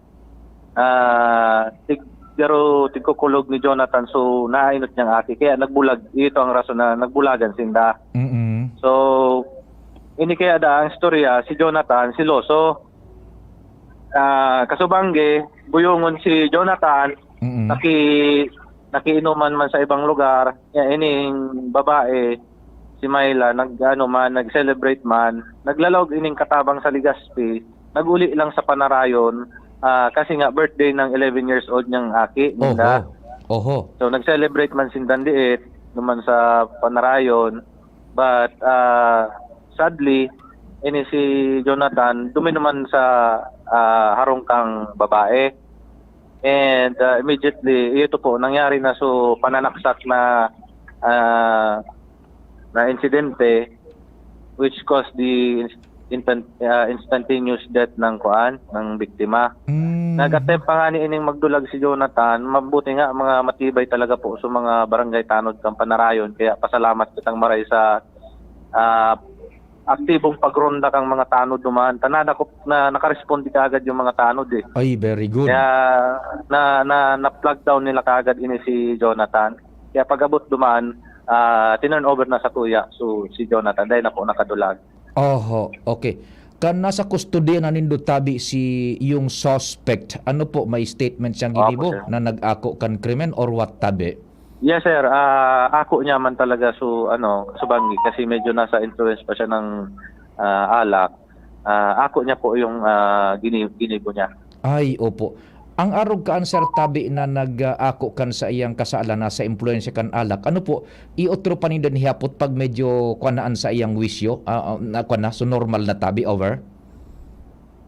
Ah, tig-, pero tigkukulog ni Jonathan, so, nainot niyang aki. Kaya nagbulag, ito ang rason na nagbulagan sinda. Mm. So, ini kaya da ang istorya, si Jonathan, seloso. Ah, kasubanggi, buyongon si Jonathan, Mm. naki-, nakiinuman man sa ibang lugar. Ya, ining babae, si Myla, nag-ano man, nag-celebrate man. Naglalaog ining katabang sa Legazpi, nag-uli lang sa Panarayon, ah, kasi nga birthday ng eleven years old niyang aki, ninda. Oho. Oho. So, nag-celebrate man sinda diit, duman sa Panarayon. But, ah, sadly, ini si Jonathan, duminuman sa, ah, harong kang babae. And, ah, immediately, ito po, nangyari na, so, pananaksak na, ah, na insidente, which caused the ins-, instan-, ah, instantaneous death ng kuan, ng biktima. Mm. Nag-attempt pa nga ni ining magdulag si Jonathan, mabuti nga, mga matibay talaga po sa mga barangay tanod kang Panarayon, kaya pasalamat kitang maray sa, ah, aktibong pagronda kang mga tanod duman. Tanadakop na nakaresponde kaagad yung mga tanod, eh. Ay, very good. Kaya na, na, na-flag down nila kaagad ini si Jonathan. Kaya pag-abot duman, ah, tinurn over na sa tuya. So, si Jonathan, dahil na po nakadulag. Oho, okay. Kan nasa kustodiya na nindo tabi si yung suspect, ano po, may statement siyang Opo, ginibo sir. na nag-ako kan krimen or what tabi? Yes, sir. Ah, ako niya man talaga, so, ano, kasubanggi, kasi medyo nasa influence pa siya ng, ah, alak. Ah, ako niya po yung, ah, gini-, ginibo niya. Ay, opo. Ang arog kaan, sir, tabi na nag-, ah, ako kan sa iyang kasalan, nasa impluwensya kan alak. Ano po, iotro pa nindo hiyapot pag medyo kwan na an sa iyang wisyo? Ah, ah, na kwan na, so normal na tabi, over?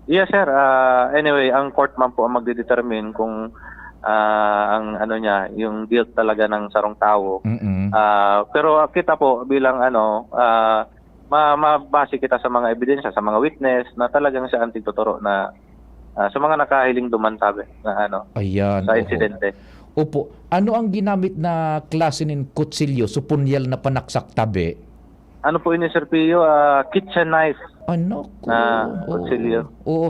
Yes, sir. Ah, anyway, ang court man po ang magdedetermine kung, ah, ang ano niya, yung guilt talaga ng sarong tawo. Mm. Ah, pero kita po bilang ano, ah, ma-, mabase kita sa mga ebidensya, sa mga witness na talagang siya ang tigtuturo na, ah, sa mga nakahiling duman tabi na ano, Ayan, sa oho. insidente. Opo. Ano ang ginamit na klase nin kutsilyo, supunyal na panaksak tabi? Ano po ini, Sir Pio? Ah, kitchen knife. Ano ko? Na Oo. kutsilyo. Oo.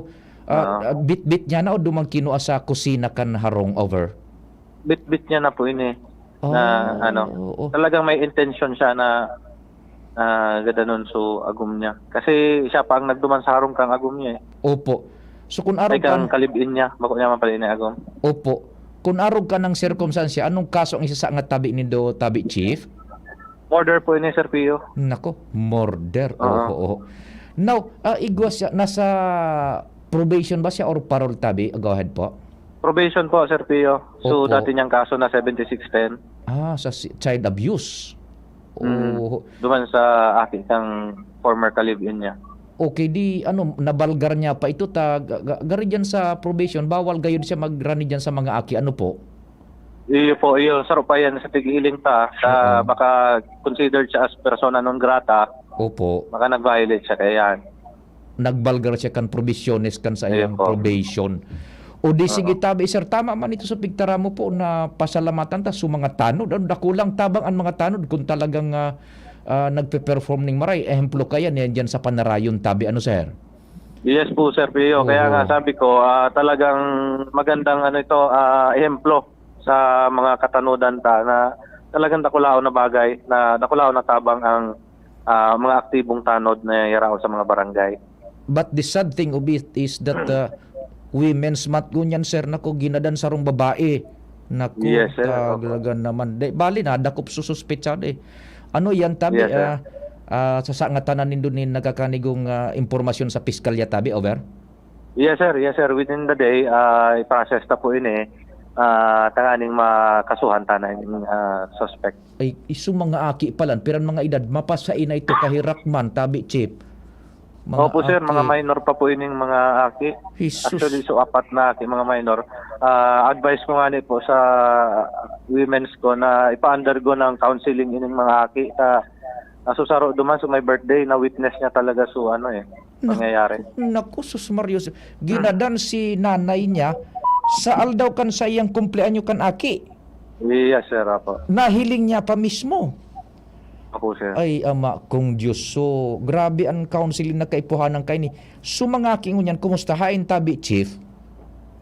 Ah, Oo. ah, bit-bit niya na o dumang kinua sa kusina kan harong over? Bit-bit niya na po ini. Na, Ah, ano, oo. talagang may intention siya na, ah, gadanon so agom niya. Kasi siya pa ang nagduman sa harong kang agom niya, eh. Opo. So, kung Ay, arog kang kan kalib-in niya, bako niya man pala ini agom. Opo. Kung arog ka ng sirkumstansya, anong kaso ang isasanga tabi nindo, tabi, Chief? Murder po ini, Sir Pio. Nako, murder. Oo. Oho, oho. Now, ah, igwa siya, nasa probation ba siya or parole tabi? Go ahead po. Probation po, Sir Pio. So, Opo. dati niyang kaso na seventy-six ten. Ah, sa si-, child abuse. Mm. Oo. Duman sa aki kang former ka-live-in niya. Okay, di ano, nabalgar niya pa ito ta, ga-, ga-, gari diyan sa probation, bawal gayud siya magrani diyan sa mga aki, ano po? Iyo po, iyo, saro pa yan sa tig-iling ta, sa Oo. baka considered siya as persona non grata, Opo. baka nag-violate siya, kaya yan. Nagbalgar siya kan probisyones kan sa Iyo iyang po. probation. O di sige, Oo. tabi, sir, tama man ito sa pigtaramo po na pasalamatan ta sa mga tanod. Ano, dakulang tabang ang mga tanod kung talagang, ah, ah, nagpe-perform ning maray. Ehemplo kaya niyan diyan sa Panarayon, tabi. Ano, sir? Yes po, Sir Pio. Kaya Oo. nga sabi ko, ah, talagang magandang ano ito, ah, ehemplo sa mga katanodan ta na talagang dakulaon na bagay, na dakulaon na tabang ang, ah, mga aktibong tanod na yaraon sa mga barangay. But the sad thing of it is that, uh, Women's Month ngunyan, sir, nako, ginadan sarong babae. Nako, Yes, sir. Opo. kaglagan naman. Di, bali na, dakop sususpetsa, eh. Ano yan, tabi, Yes, sir. ah, ah, sa, sa ngatanan nindo ni nagkakanigong, ah, impormasyon sa piskalya, tabi, over? Yes, sir. Yes, sir. Within the day, ah, i-process ta po ini, ah, tanganing makasuhan ta na ining, ah, suspect. Ay, isu mga aki palan, pero an mga edad, mapasai na ito, kahirak man, tabi, Chief. Mga Opo, sir. Mga aki. Minor pa po ining mga aki. Jesus. Actually, so apat na aki, mga minor. Ah, advice ko nga ni po sa women's ko na ipa-undergo ng counseling ining mga aki. Sa, sa susaro duman, so may birthday, na-witness niya talaga so ano eh, Naku, pangyayari. Naku, sus Maria Jose. Ginadan si nanay niya sa aldaw kan saiyang kumpleanyo kan aki. Yes, sir, apo. Nahiling niya pa mismo. Opo, sir. Ay, ama kong Diyos. So, grabe an counseling na kaipuhanan kaini. So, mga aki ngunyan, kumusta? Hain tabi, Chief?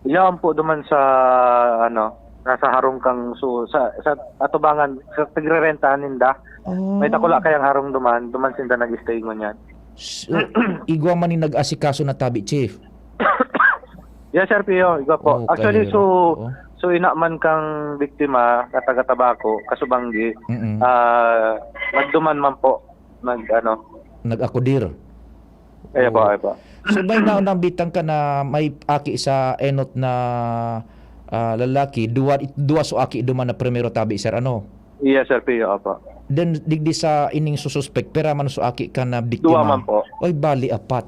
Yaon po duman sa, ano, nasa harong kang su-, sa, sa atubangan, sa tigrerentahan ninda. Oh. May dakula kayang harong duman, duman sinda nag-stay ngunyan. So, igwa man ni nag-asikaso na tabi, Chief? Yes, Sir Pio, igwa po. Okay, Actually, so, oo. so ina man kang biktima, na taga Tabaco, Kasubanggi, Mm-mm. ah, nagduman man po, nag, ano. Nag-akudir? Kaya po, Oo. kaya po. So, may naunambitan ka na may aki sa enot na, ah, lalaki, duwa, duwa so aki duman na primero tabi, sir, ano? Yes, Sir Pio, opo. Then, digdi sa ining sususpek, pira man so aki ka na biktima? Duwa man po. Ay, bali, apat.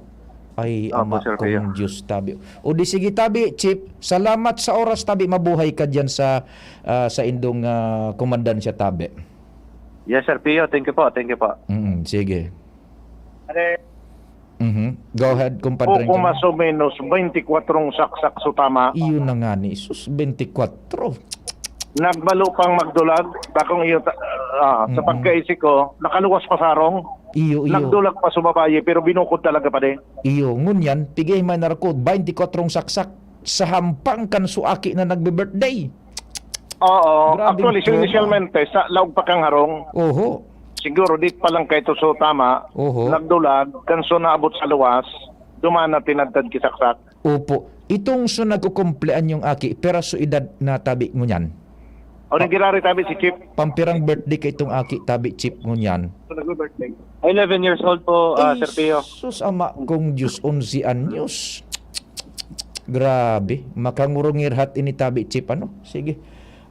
Ay, Opo, ama Sir Pio. kong Diyos, tabi. O di sige, tabi, Chief, salamat sa oras, tabi. Mabuhay ka diyan sa, ah, sa indong, ah, komandansya, tabi. Yes, Sir Pio. Thank you po. Thank you po. Mm, sige. Are. Mhm. Go ahead, Compadre Buko Angelo. mas o menos, twenty-four saksak so tama. Iyon na nga ni, sus, twenty-four. Nagbalo pang magdulag, bakong iyo ta-, ah, sa Mm-mm. pagkaisip ko, nakaluwas pa sa harong. Iyo, iyo. Nagdulag pa sa babae, pero binukod talaga pa din. Iyo, ngunyan, pigay man narko, twenty-four saksak sa hampang kan suaki na nagbe-birthday. Oo, Grabe actually, so problema. initialmente, sa laog pa kang harong, Oho. siguro di pa lang kaito so tama, Oho. nagdulag, kan so naabot sa luwas, duman na tinadtad kisaksak. Opo. Itong so nagkukumpleanyong aki, pira so edad na tabi ngunyan? O, nagirari tabi si Chief. Pampirang birthday ka itong aki tabi, Chief, ngunyan? So, nagbe-birthday. Eleven years old po, ah, Ay, Sir Pio. sus, ama kong Diyos, onse anyos. Grabe, makangurungirhat ini tabi, Chief, ano? Sige.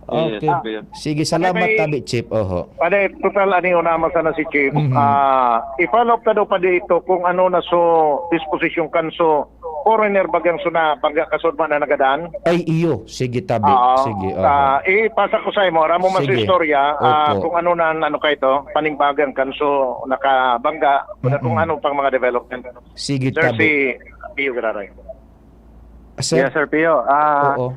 Yes, Okay. Sir Pio. Sige, salamat, Pwede may tabi, Chief. Oho. Pwede, total, ani, unama sana si Chief. Mhm. Ah, i-follow up ta daw pa dito kung ano na so disposition kan so foreigner bagang so na pagkakasudma na nagadan. Ay, iyo. Sige, tabi. Oo. Sige, oho. Ah, ipasa ko sa imo, ramo man sa Sige. istorya, ah, Opo. kung ano na, ano ka ito, panimbagan kan so nakabangga, o na kung Mm-mm. ano pang mga development. Sige, Sir, tabi. si Pio Gararay. Sir? Yes, Sir Pio. Ah, Oo.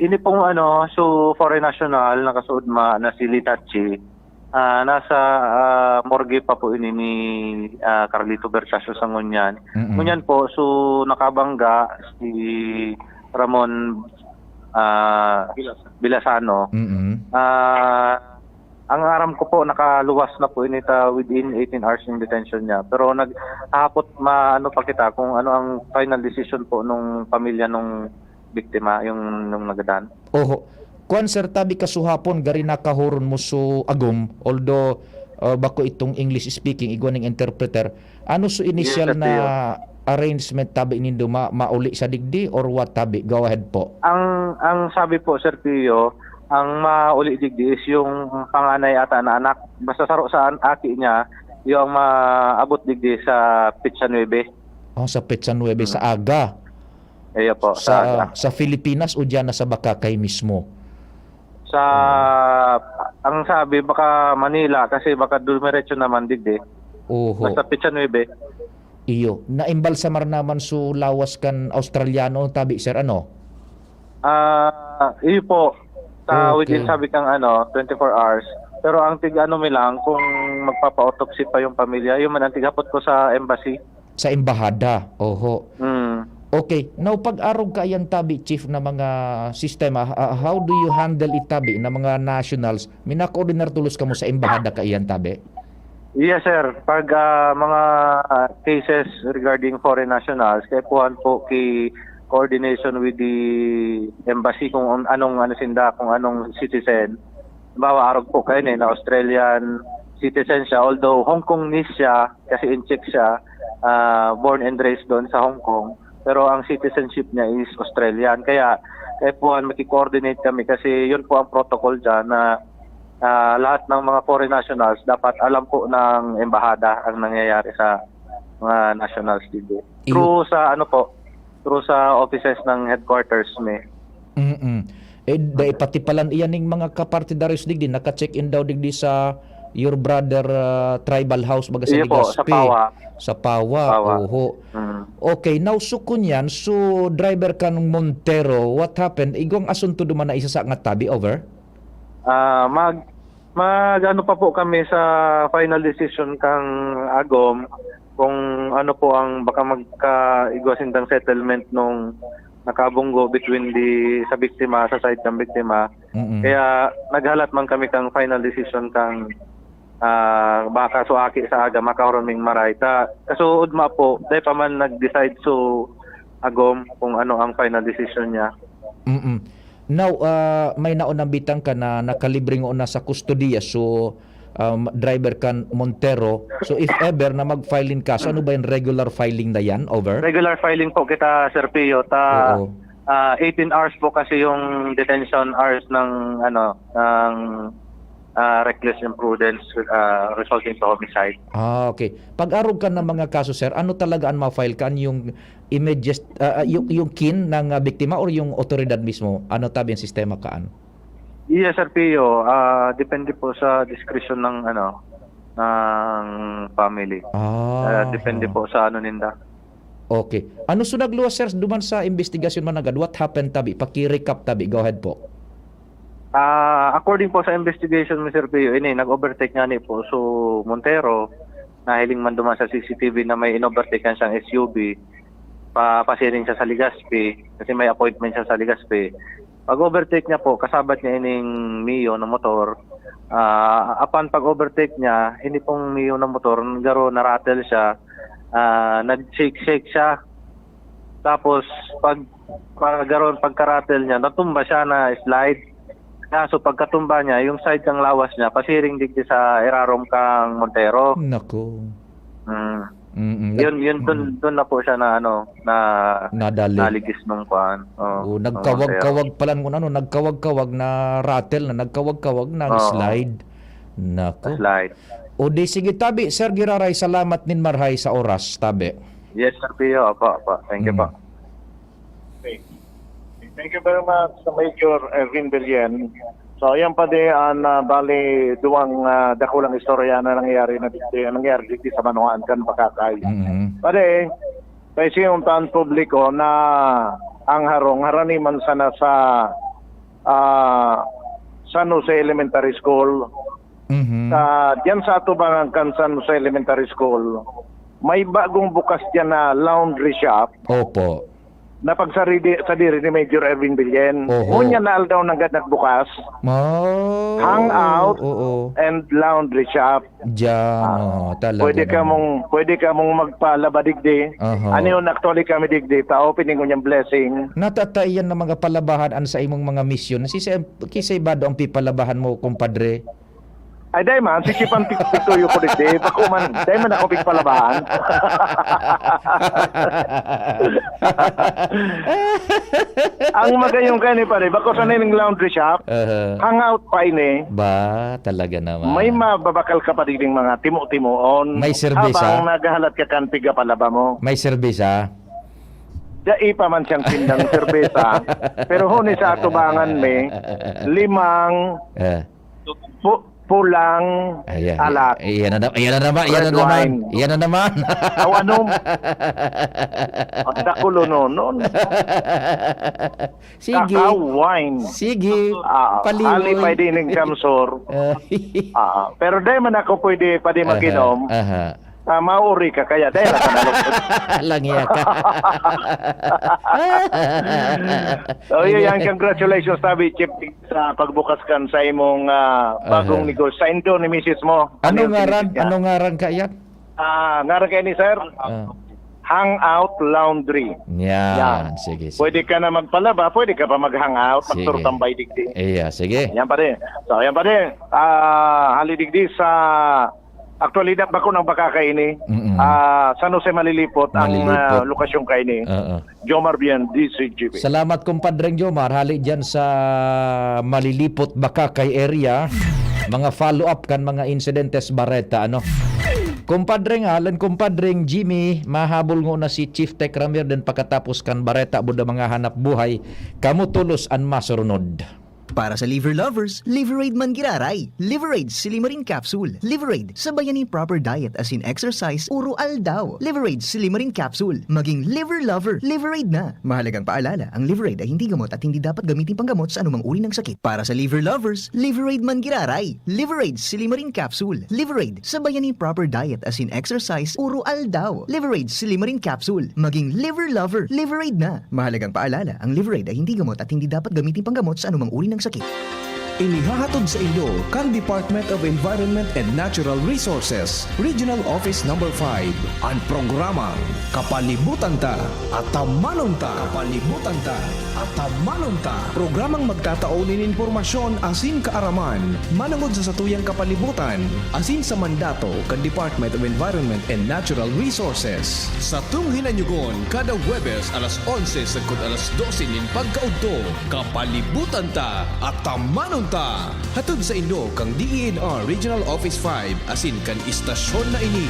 ini pong ano, so foreign national na kasudma na si Litachi, ah, nasa, ah, morgue pa po ini ni, ah, Carlito Bertasio sa ngunyan. Mm-mm. Ngunyan po, so nakabangga si Ramon, ah, Bilasano. Mm-mm. Ah, ang aram ko po, nakaluwas na po ini ta within eighteen hours in detention niya. Pero nag-, hapot ma-, ano pa kita kung ano ang final decision po nung pamilya nung biktima, yung, nung nagadan. Oho. Kuwan, sir, tabi kasuhapon, gari nakahoron mo so agom, although, uh, bako itong English speaking, igwa ning interpreter. Ano so initial Yes, sir, na Pio. arrangement tabi nindo, ma-, mauli sa digdi or what tabi? Go ahead po. Ang, ang sabi po, Sir Pio, ang mauli digdi is yung panganay ata na anak. Basta saro sa an-, aki niya, yung maabot digdi sa petsa nuebe. Oh, sa petsa nuebe sa Mm. aga. Iyo po, sa Sa, aga. sa Pilipinas o diyan na sa Boracay mismo? Sa, Oo. ang sabi, baka Manila, kasi baka dumiretso naman digdi. Oho. Basta petsa nuebe. Iyo. Naimbalsamar naman so lawas kan Australiano, tabi, sir, ano? Ah, iyo po. Sa Okay. within, sabi kang ano, twenty-four hours. Pero ang tig-ano mi lang, kung magpapa-autopsy pa yung pamilya, yun man ang tighapot ko sa embassy. Sa embahada, oho. Mm. Okay. Now, pag-arog kaiyan tabi, Chief, na mga sistema, ah, how do you handle it tabi na mga nationals? Mina-coordinar tolos kamo sa embahada kaiyan tabi? Yes, sir. Pag, ah, mga cases regarding foreign nationals, kaipuhan po ki coordination with the embassy kung an-, anong ano sinda, kung anong citizen. Halimbawa, arog po kayo na Australian citizen siya, although Hong Kongese siya, kasi in-check siya, ah, born and raised doon sa Hong Kong. pero ang citizenship niya is Australian. Kaya, kaya po, ah, makiko-coordinate kami kasi yun po ang protocol diyan na, ah, lahat ng mga foreign nationals dapat alam po ng embahada ang nangyayari sa mga nationals dito. Iyo. Through sa, ano po, through sa offices ng headquarters mi. Mm. Eh, dai pati palan iyan ning mga kapartidaryos digdi, naka-check-in daw digdi sa your brother, ah, tribal house, baga sa Iyo po, sa Legazpi. Pawa. Sa Pawa, Pawa. Oho. Mm. Okay, now, so kunyan, so driver kan Montero, what happened? Igwang asunto duman na isasa nga tabi, over? Ah, mag, mag ano pa po kami sa final decision kang Agom kung ano po ang baka magkaigwa sindang settlement nung nakabunggo between the, sa biktima, sa side ng biktima. Mm-mm. Kaya naghalat man kami kang final decision kang, ah, baka suaki sa aga, makahuron ming maray. Ta, kasuod ma po, dai pa man nag-decide so Agom kung ano ang final decision niya. Mm-mm. Now, ah, may naon nang bitang ka na nakalibre ngona sa kustodiya. So, um, driver kan Montero. So, if ever na mag-file nin kaso, ano ba yan? Regular filing na yan? Over? Regular filing po kita, Sir Pio. Ta, Oo. ah, eighteen hours po kasi yung detention hours ng, ano, ng, ah, reckless imprudence, ah, resulting to homicide. Ah, okay. Pag-arog ka ng mga kaso, sir, ano talaga ang ma-file kan? Yung immediate, ah, ah, yung, yung kin ng, ah, biktima or yung otoridad mismo? Ano tabi ang sistema kaan? Yes, Sir Pio. Ah, depende po sa discretion ng, ano, ng family. Ah, Ah, depende ha. po sa ano ninda. Okay. Ano so nagluwas, sir, duman sa investigasyon man agad? What happened tabi? Paki-recap tabi. Go ahead po. Ah, according po sa investigation, Mister Pio, ini, nag-overtake nga ni po so Montero. Nahiling man duman sa C C T V na may in-overtake kan siyang S U V. Pa, pasiring siya sa Legazpi kasi may appointment siya sa Legazpi. Pag-overtake niya po, kasabat niya ining Mio na motor. Ah, apan pag-overtake niya, ini pong Mio na motor, garo na-rattle siya, ah, nag-shake-shake siya. Tapos, pag, pag garo, pagka-rattle niya, natumba siya, na-slide. Kaso pagkatumba niya, yung side ng lawas niya, pasiring digdi sa irarom kang Montero. Nako. Mm. Mm-mm. Yun, yun, dun, Mm. dun na po siya na, ano, na Nadali. naligis nung kuan. Oo, Oo, nagkawag-kawag Montero. pala nung ano, nagkawag-kawag na rattle na, nagkawag-kawag na Oo. slide. Nako. Slide. O di sige, tabi, Sir Giraray, salamat nin marhay sa oras, tabi. Yes, Sir Pio. Apo, apo. Thank you Mm. po. Okay. Thank you very much, Major Erwin Belien. So, ayan pa di ang, ah, bali, duwang, ah, dakulang istorya na nangyari na digdi, nangyari digdi sa Manuhaan kan Pakakay. Mm-hmm. Pare, kay siyong tan publiko na ang harong, harani man sana sa, ah, San Jose Elementary School. Mm-hmm. Sa, diyan sa atubangan kan San Jose Elementary School, may bagong bukas diyan na laundry shop. Opo. Na pagsarili, sadiri ni Major Erwin Billen. Oho. Ngunyan na aldaw nanggad nagbukas. Oh, Hangout oo. and laundry shop. Diyan, Ah, oo, talaga pwede ka naman. mong, pwede ka mong magpalaba digdi. Oho. Ano yun, actually kami digdi, pa-opening ko niyang blessing. Natata iyan na mga palabahan an sa imong mga misyon. Si, si, kisay ba daw ang pipalabahan mo, kumpadre? Ay, dai man, si Chief ang pituyo ko digdi. Bako man, dai man ako pigpalabahan. Ang magayong kani, pare, bako sa nining laundry shop, Aha. hangout pa ini. Ba, talaga naman. May mababakal ka pa digding mga timo-timoon. May serbesa? Habang naghahalat ka kan pigapalaba mo. May serbesa? Dai pa man siyang tindang serbesa. Pero huni sa atubangan mi, limang Eh. pu-, pulang Ayan. alat. Ayan na na-, ayan na naman, ayan na Red naman. wine. Ayan na naman. Aw, ano? Ang dakulo no, no? Sige. Cacao wine. Sige. Ah, Paliway. ali pa din ng kamsor. Ah. Ah, pero dai man ako pwede pa di Aha, mag-inom. aha. Ah, mauri ka kaya, dai na ka nalungkot. Langiya ka. So, yun Langiya yan. ka. Congratulations, tabi, Chief, sa pagbukas kan sa imong, ah, bagong Aha. negosyo. Sa indo ni misis mo. Ano Ano yung ngaran? tinitis niya? Ano ngaran ka, Yak? Ah, ngaran kayo ni sir? Ah. Hangout Laundry. Yan. Yan. Sige, sige. Pwede ka na magpalaba, pwede ka pa mag-hangout, Sige. magturtambay digdi. Iya, sige. Yan pa rin. So, yan pa rin. Ah, hali digdi sa Actually, da-, bako nang baka kaini. Mm-mm. Ah, San Jose Malilipot ang, Malilipot. Ah, lokasyon kaini. Oo. Jomar Bien, D Z G B. Salamat, Kumpadreng Jomar. Hali dyan sa Malilipot, Bacacay area. Mga follow-up kan mga insidentes, Bareta, ano? Kumpadreng Alan, Kumpadreng Jimmy, mahabol ngona si Chief Tech Ramir din pakatapos kan Bareta, buda mga hanap buhay. Kamo tolos an masurunod. Para sa liver lovers, Liveraid man giraray. Liveraid Silimarin Capsule. Liveraid, sabayan ni proper diet asin exercise, uro aldaw. Liveraid Silimarin Capsule. Maging liver lover, Liveraid na. Mahalagang paalala, ang Liveraid ay hindi gamot at hindi dapat gamitin panggamot sa anumang uri ng sakit. Para sa liver lovers, Liveraid man giraray. Liveraid Silimarin Capsule. Liveraid, sabayan ni proper diet asin exercise, uro aldaw. Liveraid Silimarin Capsule. Maging liver lover, Liveraid na. Mahalagang paalala, ang Liveraid ay hindi gamot at hindi dapat gamitin panggamot sa anumang uri ng sakit. Inihahatod sa inyo kan Department of Environment and Natural Resources, Regional Office Number five, an programang Kapalibutan Ta, Atamanon Ta. Kapalibutan Ta, Atamanon Ta. Programang magtatao nin impormasyon asin kaaraman manongod sa satuyang kapalibutan asin sa mandato kan Department of Environment and Natural Resources. Satong hinanyugon kada Huwebes alas onse sagkod alas dose nin pagkaudto. Kapalibutan Ta, Atamanon Ta. Hatod sa inyo kan D E N R Regional Office five asin kan istasyon na ini.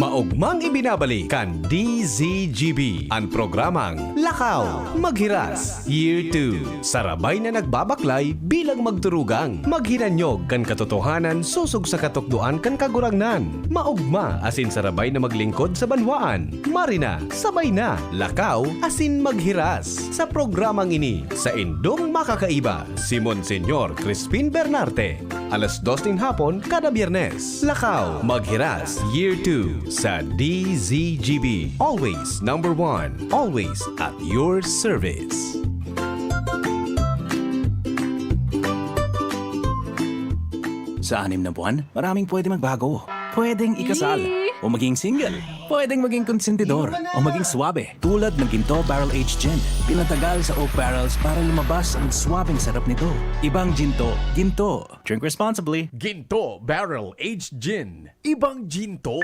Maogmang ibinabalik kan D Z G B an programang Lakaw, Maghiras, Year two. Sarabay na nagbabaklay bilang magturugang, maghinanyog kan katotohanan sosog sa katukdoan kan Kagurangnan. Maogma asin sarabay na maglingkod sa banwaan. Marina, sabay na, lakaw, asin maghiras. Sa programang ini, sa indong makakaiba, si Monseñor Crispin Bernarte. Alas dos nin hapon kada Biyernes. Lakaw, Maghiras, Year two sa D Z G B. Always number one. Always at your service. Sa anim na buwan, maraming pwede magbago. Pwedeng ikasal, Yee! O maging single. Pwedeng maging konsentidor, o maging swabe, tulad ng Ginto Barrel Aged Gin. Pinatagal sa oak barrels para lumabas ang swabeng sarap nito. Ibang Ginto, Ginto. Drink responsibly. Ginto Barrel Aged Gin. Ibang Ginto.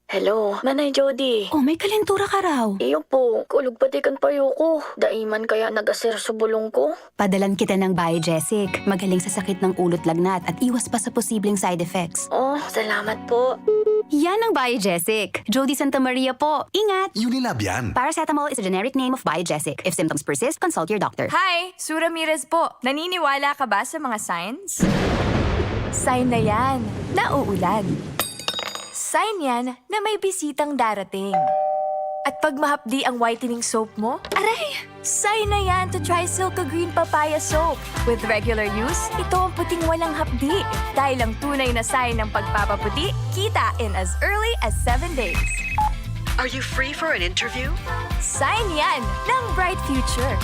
Hello, Manay Jody. Oh, may kalentura ka raw. Iyo po, kulog pati kan payo ko. Dai man kaya nag-aser sa bulong ko. Padalan kita ng Biogesic. Magaling sa sakit ng ulo't lagnat at iwas pa sa posibleng side effects. Oh, salamat po. Yan ang Biogesic. Jody Santa Maria po. Ingat! Unilab yan. Paracetamol is a generic name of Biogesic. If symptoms persist, consult your doctor. Hi! Sue Ramirez po. Naniniwala ka ba sa mga signs? Sign na yan na uulan. Sign yan na may bisitang darating. At pag mahapdi ang whitening soap mo, aray! Sign na yan to try Silka Green Papaya Soap. With regular use, ito ang puting walang hapdi. Dahil ang tunay na sign ng pagpapaputi, kita in as early as seven days. Are you free for an interview? Sign yan ng bright future.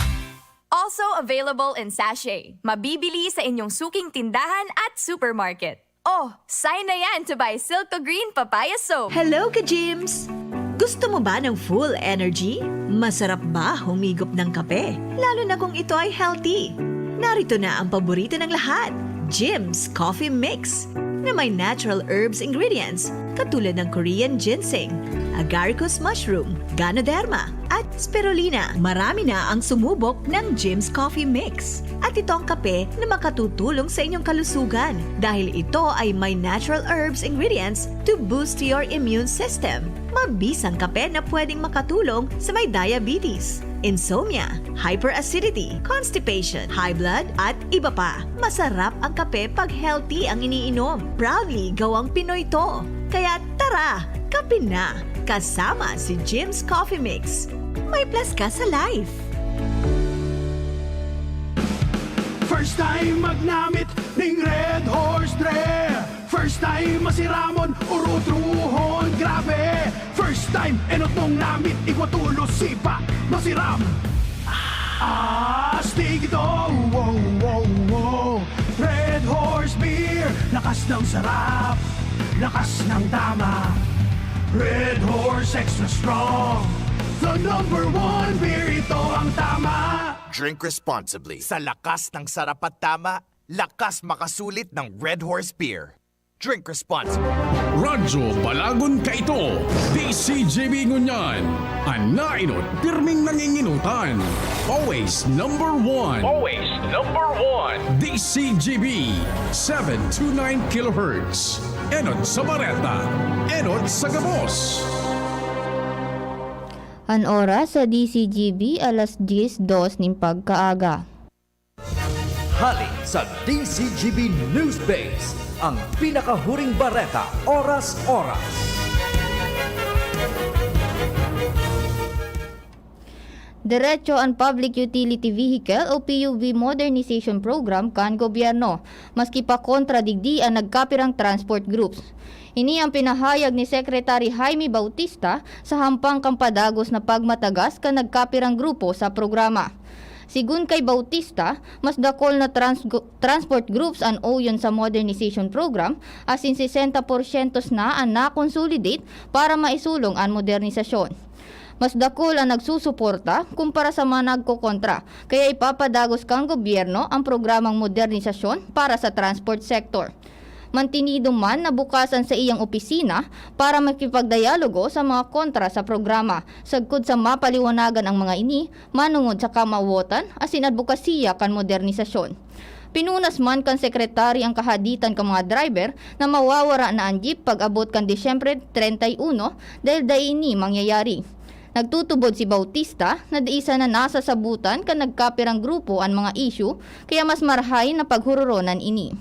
Also available in sachet. Mabibili sa inyong suking tindahan at supermarket. Oh, sign na yan to buy Silka Green Papaya Soap. Hello, ka-Gyms! Gusto mo ba ng full energy? Masarap ba humigop ng kape? Lalo na kung ito ay healthy. Narito na ang paborito ng lahat, Gyms Coffee Mix, na may natural herbs ingredients katulad ng Korean ginseng, agaricus mushroom, ganoderma, at spirulina. Marami na ang sumubok ng Gyms Coffee Mix. At ito ang kape na makatutulong sa inyong kalusugan dahil ito ay may natural herbs ingredients to boost your immune system. Mabisang kape na pwedeng makatulong sa may diabetes, insomnia, hyperacidity, constipation, high blood, at iba pa. Masarap ang kape pag healthy ang iniinom. Proudly gawang Pinoy to. Kaya tara, kape na! Kasama si Gyms Coffee Mix. May plus ka sa life! First time magnamit ning Red Horse, dre. First time masiramon, urutrohon, grabe. First time enot mong namit, igwa tulos, sipa, masiram. Astig ito, wow, wow, wow. Red Horse Beer, lakas ng sarap, lakas ng tama. Red Horse Extra Strong, the number one beer, ito ang tama. Drink responsibly. Sa lakas ng sarap at tama, lakas makasulit ng Red Horse Beer. Drink responsibly. Radyo Balagon Kaito, D C G B Ngunyan. An nainot, pirming nanginginutan. Always number one. Always number one. D C G B, seven two nine kilohertz. Enot sa bareta, enot sa gabos. An oras sa D C G B, alas dyes dos nin pagkaaga. Hali sa D C G B News Base, ang pinakahuring bareta, oras-oras. Derecho an Public Utility Vehicle o P U V Modernization Program kan gobyerno, maski pa kontra digdi an nagkapirang transport groups. Ini ang pinahayag ni Secretary Jaime Bautista sa hampang kan padagos na pagmatagas kan nagkapirang grupo sa programa. Sigun kay Bautista, mas dakol na trans- transport groups an oyon sa modernization program, asin sesenta porsyentos na an na-consolidate para maisulong an modernisasyon. Mas dakol an nagsusuporta kumpara sa mga nagkokontra, kaya ipapadagos kan gobyerno ang programang modernisasyon para sa transport sector. Mantinido man na bukas an saiyang opisina para makipagdayalogo sa mga kontra sa programa, sagkod sa mapaliwanagan ang mga ini manongod sa kamawotan asin adbokasiya kan modernisasyon. Pinunas man kan sekretary ang kahaditan kan mga driver na mawawara na an jeep pag-abot kan Disyembre treinta y uno dahil dai ini mangyayari. Nagtutubod si Bautista na dai sana nasasabutan kan nagkapirang grupo an mga isyu, kaya mas marahay na paghororonan ini.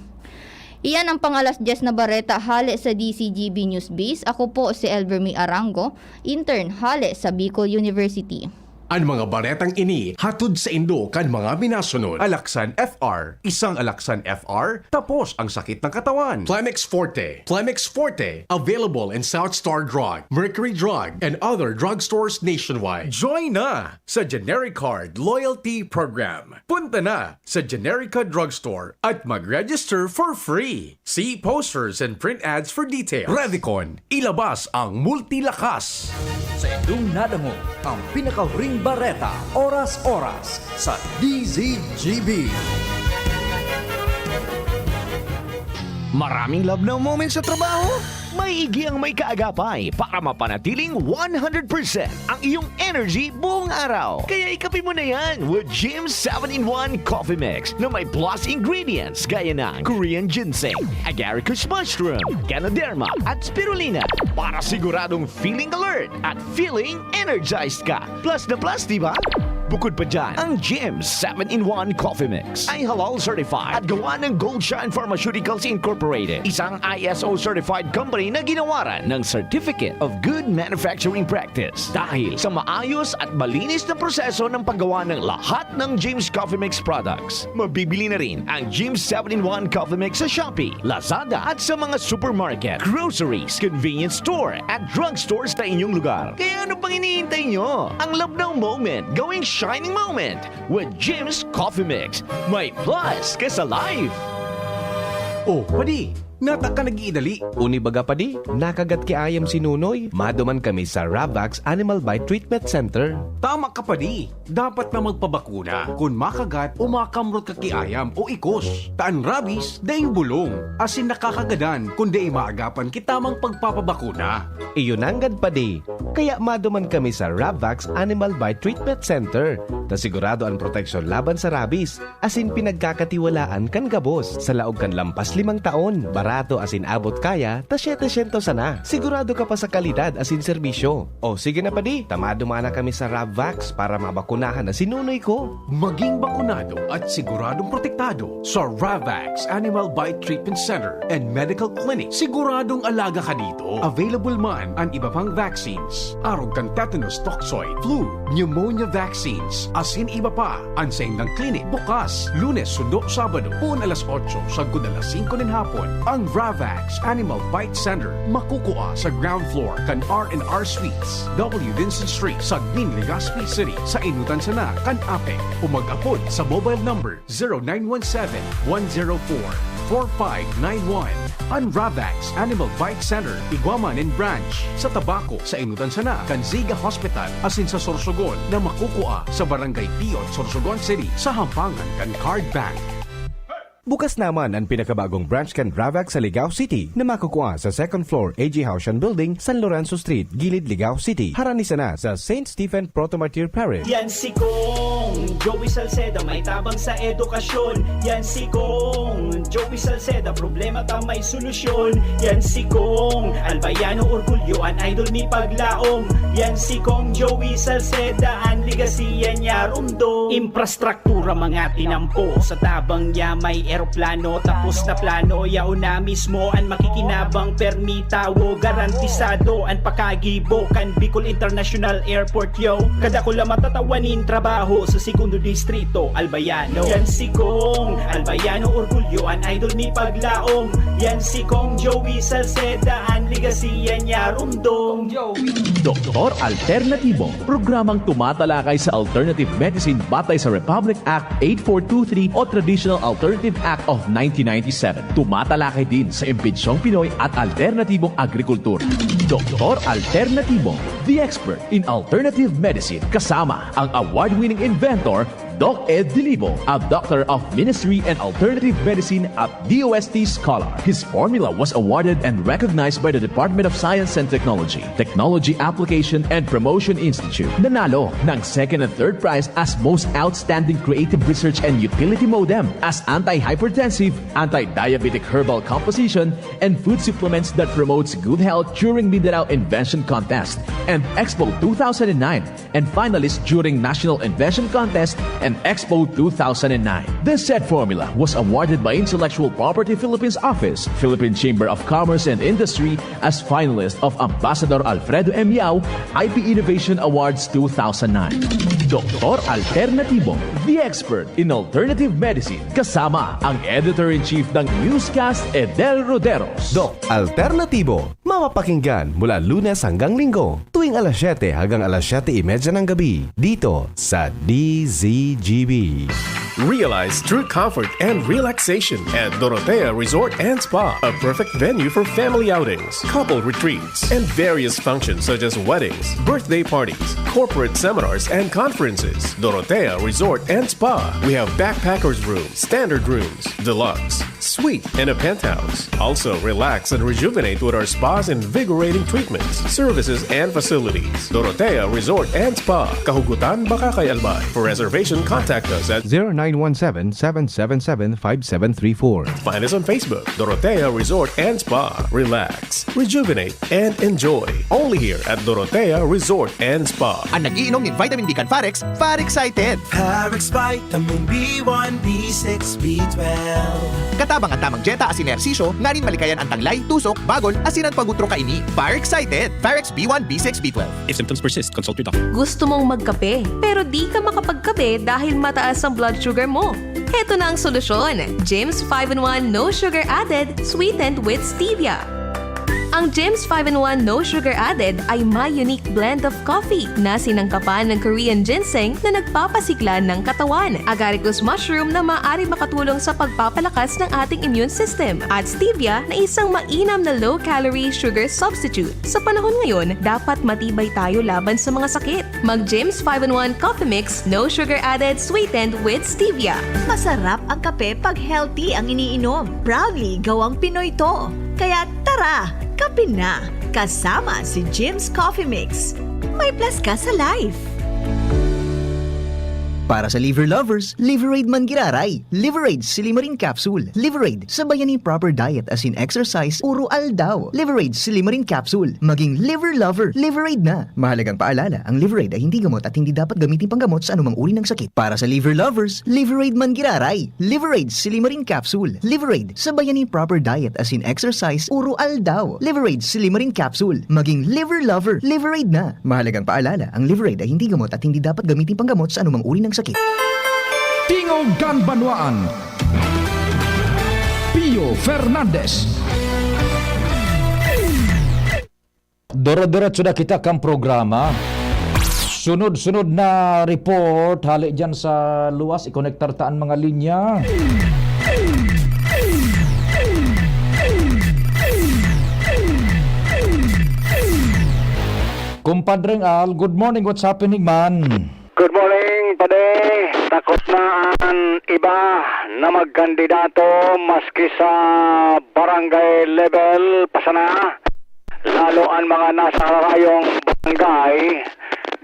Iyan ang pang-alas dyes na bareta hale sa D C G B News Base. Ako po si Elvermy Arango, intern hale sa Bicol University. An mga baretang ini hatod saindo kan mga minasunod: Alaxan F R, isang Alaxan F R, tapos ang sakit ng katawan. Plemex Forte, Plemex Forte, available in South Star Drug, Mercury Drug, and other drugstores nationwide. Join na sa Generic Card Loyalty Program. Punta na sa Generica Drugstore at mag-register for free. See posters and print ads for details. Revicon, ilabas ang multilakas. Saindong nadangog ang pinakahuring bareta, oras-oras, sa D Z G B. Maraming love now moments sa trabaho? Maigi ang may kaagapay para mapanatiling one hundred percent ang iyong energy buong araw. Kaya ikape mo na yan with Jim seven-in-one Coffee Mix na may plus ingredients gaya ng Korean ginseng, agaricus mushroom, ganoderma, at spirulina para siguradong feeling alert at feeling energized ka. Plus na plus, di ba? Bukod pa dyan, ang Jim seven-in-one Coffee Mix ay halal certified at gawa ng Gold Shine Pharmaceuticals Incorporated, isang I S O certified company na ginawaran ng Certificate of Good Manufacturing Practice. Dahil sa maayos at malinis na proseso ng paggawa ng lahat ng Jim's Coffee Mix products, mabibili na rin ang Jim's seven-in-one Coffee Mix sa Shopee, Lazada at sa mga supermarket, groceries, convenience store at drugstore sa inyong lugar. Kaya ano pang hinihintay nyo? Ang love now moment, gawing shining moment with Jim's Coffee Mix. May plus ka sa life! Oh, padi, nata ka nag-iidali. Uni baga padi, nakagat ki ayam si Nunoy. Maduman kami sa Ravax Animal Bite Treatment Center. Tama ka padi, dapat na magpabakuna kun makagat o makamrot ka ki ayam o ikos. Ta an rabies, daing bulong, asin nakakagadan kun dai maagapan ki tamang pagpapabakuna. Iyo nanggad padi, kaya maduman kami sa Ravax Animal Bite Treatment Center, ta sigurado an proteksyon laban sa rabies, asin pinagkakatiwalaan kan gabos. Sa laog kan lampas limang taon, barato asin abot kaya ta setecientos sana. Sigurado ka pa sa kalidad asin serbisyo. O sige na padi, ta maduman na kami sa Ravax para mabakunahan na si Nunoy ko. Maging bakunado at siguradong protektado sa Ravax Animal Bite Treatment Center and Medical Clinic. Siguradong alaga ka dito. Available man an iba pang vaccines, arog kan tetanus toxoid, flu, pneumonia vaccines, asin iba pa. An saindang clinic bukas Lunes sundo Sabado, poon alas otso sagkod alas singko nin hapon. Ang Ravax Animal Bite Center makukua sa ground floor kan R and R Suites, W Vincent Street, Sagmin, Legazpi City, sa Inutan sana kan APEC, o mag-apod sa mobile number zero nine one seven, one zero four, four five nine one. An Ravax Animal Bite Center igwa man nin branch sa Tabaco, sa Inutan sana kan Ziga Hospital, asin sa Sorsogon na makukua sa Barangay Piot, Sorsogon City, sa hampangan kan Card Bank. Bukas naman an pinakabagong branch kan Ravax sa Ligao City na makukua sa second floor A G Haushan Building, San Lorenzo Street, Gilid, Ligao City. Harani sana sa Saint Stephen Proto-Martyr Parish. Yan si Kong Joey Salceda, may tabang sa edukasyon. Yan si Kong Joey Salceda, problema ta may solusyon. Yan si Kong Albayano Orgulyo, an idol mi paglaom. Yan si Kong Joey Salceda, an legasiya niya rumdom. Infrastruktura, mga tinampo, sa tabang niya may eroplano, tapos na plano, yaon na mismo an makikinabang, permi tawo, garantisado an pakagibo kan Bicol International Airport, yo. Kadakula matatawan nin trabaho sa Segundo Distrito, Albayano. Yan si Kong Albayano Orgulyo, an idol mi paglaom. Yan si Kong Joey Salceda, an legasiya niya rumdom. Doktor Alternatibo, programang tumatalakay sa alternative medicine batay sa Republic Act eight four two three o Traditional Alternative Act of nineteen ninety-seven. Tumatalakay din sa imbensyong Pinoy at alternatibong agrikultura. Doktor Alternatibo, the expert in alternative medicine, kasama ang award-winning inventor, Doc Ed Dilibo, a Doctor of Ministry and Alternative Medicine at D O S T scholar. His formula was awarded and recognized by the Department of Science and Technology, Technology Application and Promotion Institute. Nanalo ng second and third prize as Most Outstanding Creative Research and Utility Modem as anti-hypertensive, anti-diabetic herbal composition, and food supplements that promotes good health during Mindanao Invention Contest and Expo two thousand nine, and finalist during National Invention Contest and Expo two thousand nine. This said formula was awarded by Intellectual Property Philippines Office, Philippine Chamber of Commerce and Industry as finalist of Ambassador Alfredo M. Yao I P Innovation Awards two thousand nine. Doktor Alternatibo, the expert in alternative medicine, kasama ang editor-in-chief ng newscast, Edel Roderos. Doc Alternatibo, mapapakinggan mula Lunes hanggang Linggo, tuwing alas siyete hanggang alas siyete y media ng gabi, dito sa D Z G B. Realize true comfort and relaxation at Dorotea Resort and Spa, a perfect venue for family outings, couple retreats, and various functions such as weddings, birthday parties, corporate seminars, and conferences. Dorotea Resort and Spa. We have backpackers room, standard rooms, deluxe, suite, and a penthouse. Also, relax and rejuvenate with our spa's invigorating treatments, services, and facilities. Dorotea Resort and Spa, Kahugutan, Bacacay, Albay. For reservation, contact us at zero nine one seven, seven seven seven, five seven three four. Find us on Facebook, Dorotea Resort and Spa. Relax, rejuvenate, and enjoy. Only here at Dorotea Resort and Spa. An nag-iinom nin vitamin B kan Farex, Farexcited! Farex Vitamin B one, B six, B twelve. Katabang an tamang dyeta asin ehersisyo nganing malikayan an tanglay, tusok, bagol, asin an pag-utro kaini. Farexcited! Farex B one, B six, B twelve. If symptoms persist, consult your doctor. Gusto mong magkape, pero di ka makapagkape dahil mataas ang blood sugar mo? Heto na ang solusyon, Jims five-in-one No Sugar Added, sweetened with stevia. Ang Jims five-in-one No Sugar Added ay may unique blend of coffee na sinangkapan ng Korean ginseng na nagpapasigla ng katawan, agaricus mushroom na maaari makatulong sa pagpapalakas ng ating immune system, at stevia na isang mainam na low-calorie sugar substitute. Sa panahon ngayon, dapat matibay tayo laban sa mga sakit. Mag Jims five-in-one Coffee Mix, no sugar added, sweetened with stevia. Masarap ang kape pag healthy ang iniinom. Proudly, gawang Pinoy to. Kaya tara, kape na! Kasama si Jims Coffee Mix. May plus ka sa life. Para sa liver lovers, Liverade man giraray. Liverade Silimarin Capsule. Liverade, sabayan nin proper diet asin exercise oro aldaw. Liverade Silimarin Capsule. Maging liver lover, Liverade na. Mahalagang paalala, ang Liverade ay hindi gamot at hindi dapat gamitin panggamot sa anumang uri ng sakit. Para sa liver lovers, Liverade man giraray. Liverade Silimarin Capsule. Liverade, sabayan nin proper diet asin exercise oro aldaw. Liverade Silimarin Capsule. Maging liver lover, Liverade na. Mahalagang paalala, ang Liverade ay hindi gamot at hindi dapat gamitin panggamot sa anumang uri ng sakit. Tingog kan Banwaan, Pio Fernandez. Dire-diretso na kita kan programa. Sunod-sunod na report, hali dyan sa luwas, ikonektar ta an mga linya. Kumpadreng Al, good morning. What's happening, man? Good morning, pare. Takot na an iba na magkandidato maski sa barangay level pa sana, lalo an mga nasa harayong barangay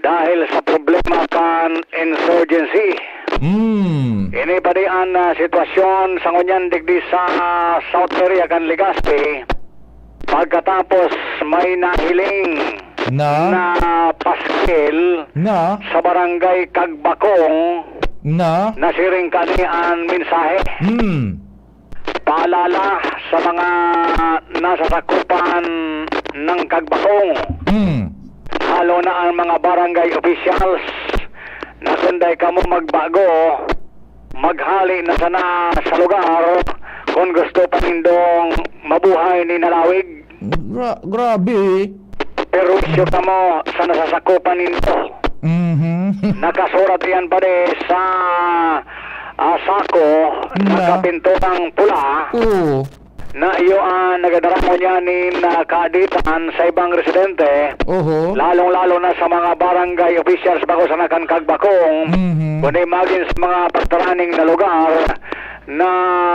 dahil sa problema kan insurgency. Hmm. Ini pa di an, ah, sitwasyon sa ngunyan digdi sa South Area kan Legazpi. Pagkatapos may nahiling Na? na paskil Na? sa barangay Kagbakong Na? na siring kani an mensahe. Hmm. Paalala sa mga nasa sakupan ng Kagbakong, Hmm. halo na ang mga barangay officials, na kun dai kamo magbago, maghali na sana sa lugar kun gusto pa nindong mabuhay ni nalawig. Gra-, grabe. Perwisyo kamo sa nasasakupan nindo. Mhm. Nakasurat iyan, pare, sa, ah, sako na Na? kapinturang pula Oo. na iyo ang nagadaramo niya nin, ah, kaaditan sa ibang residente, Oho. lalong-lalo na sa mga barangay officials bako sa Nakan Kagbakong, Mhm. kundi magin sa mga pagtaraning na lugar na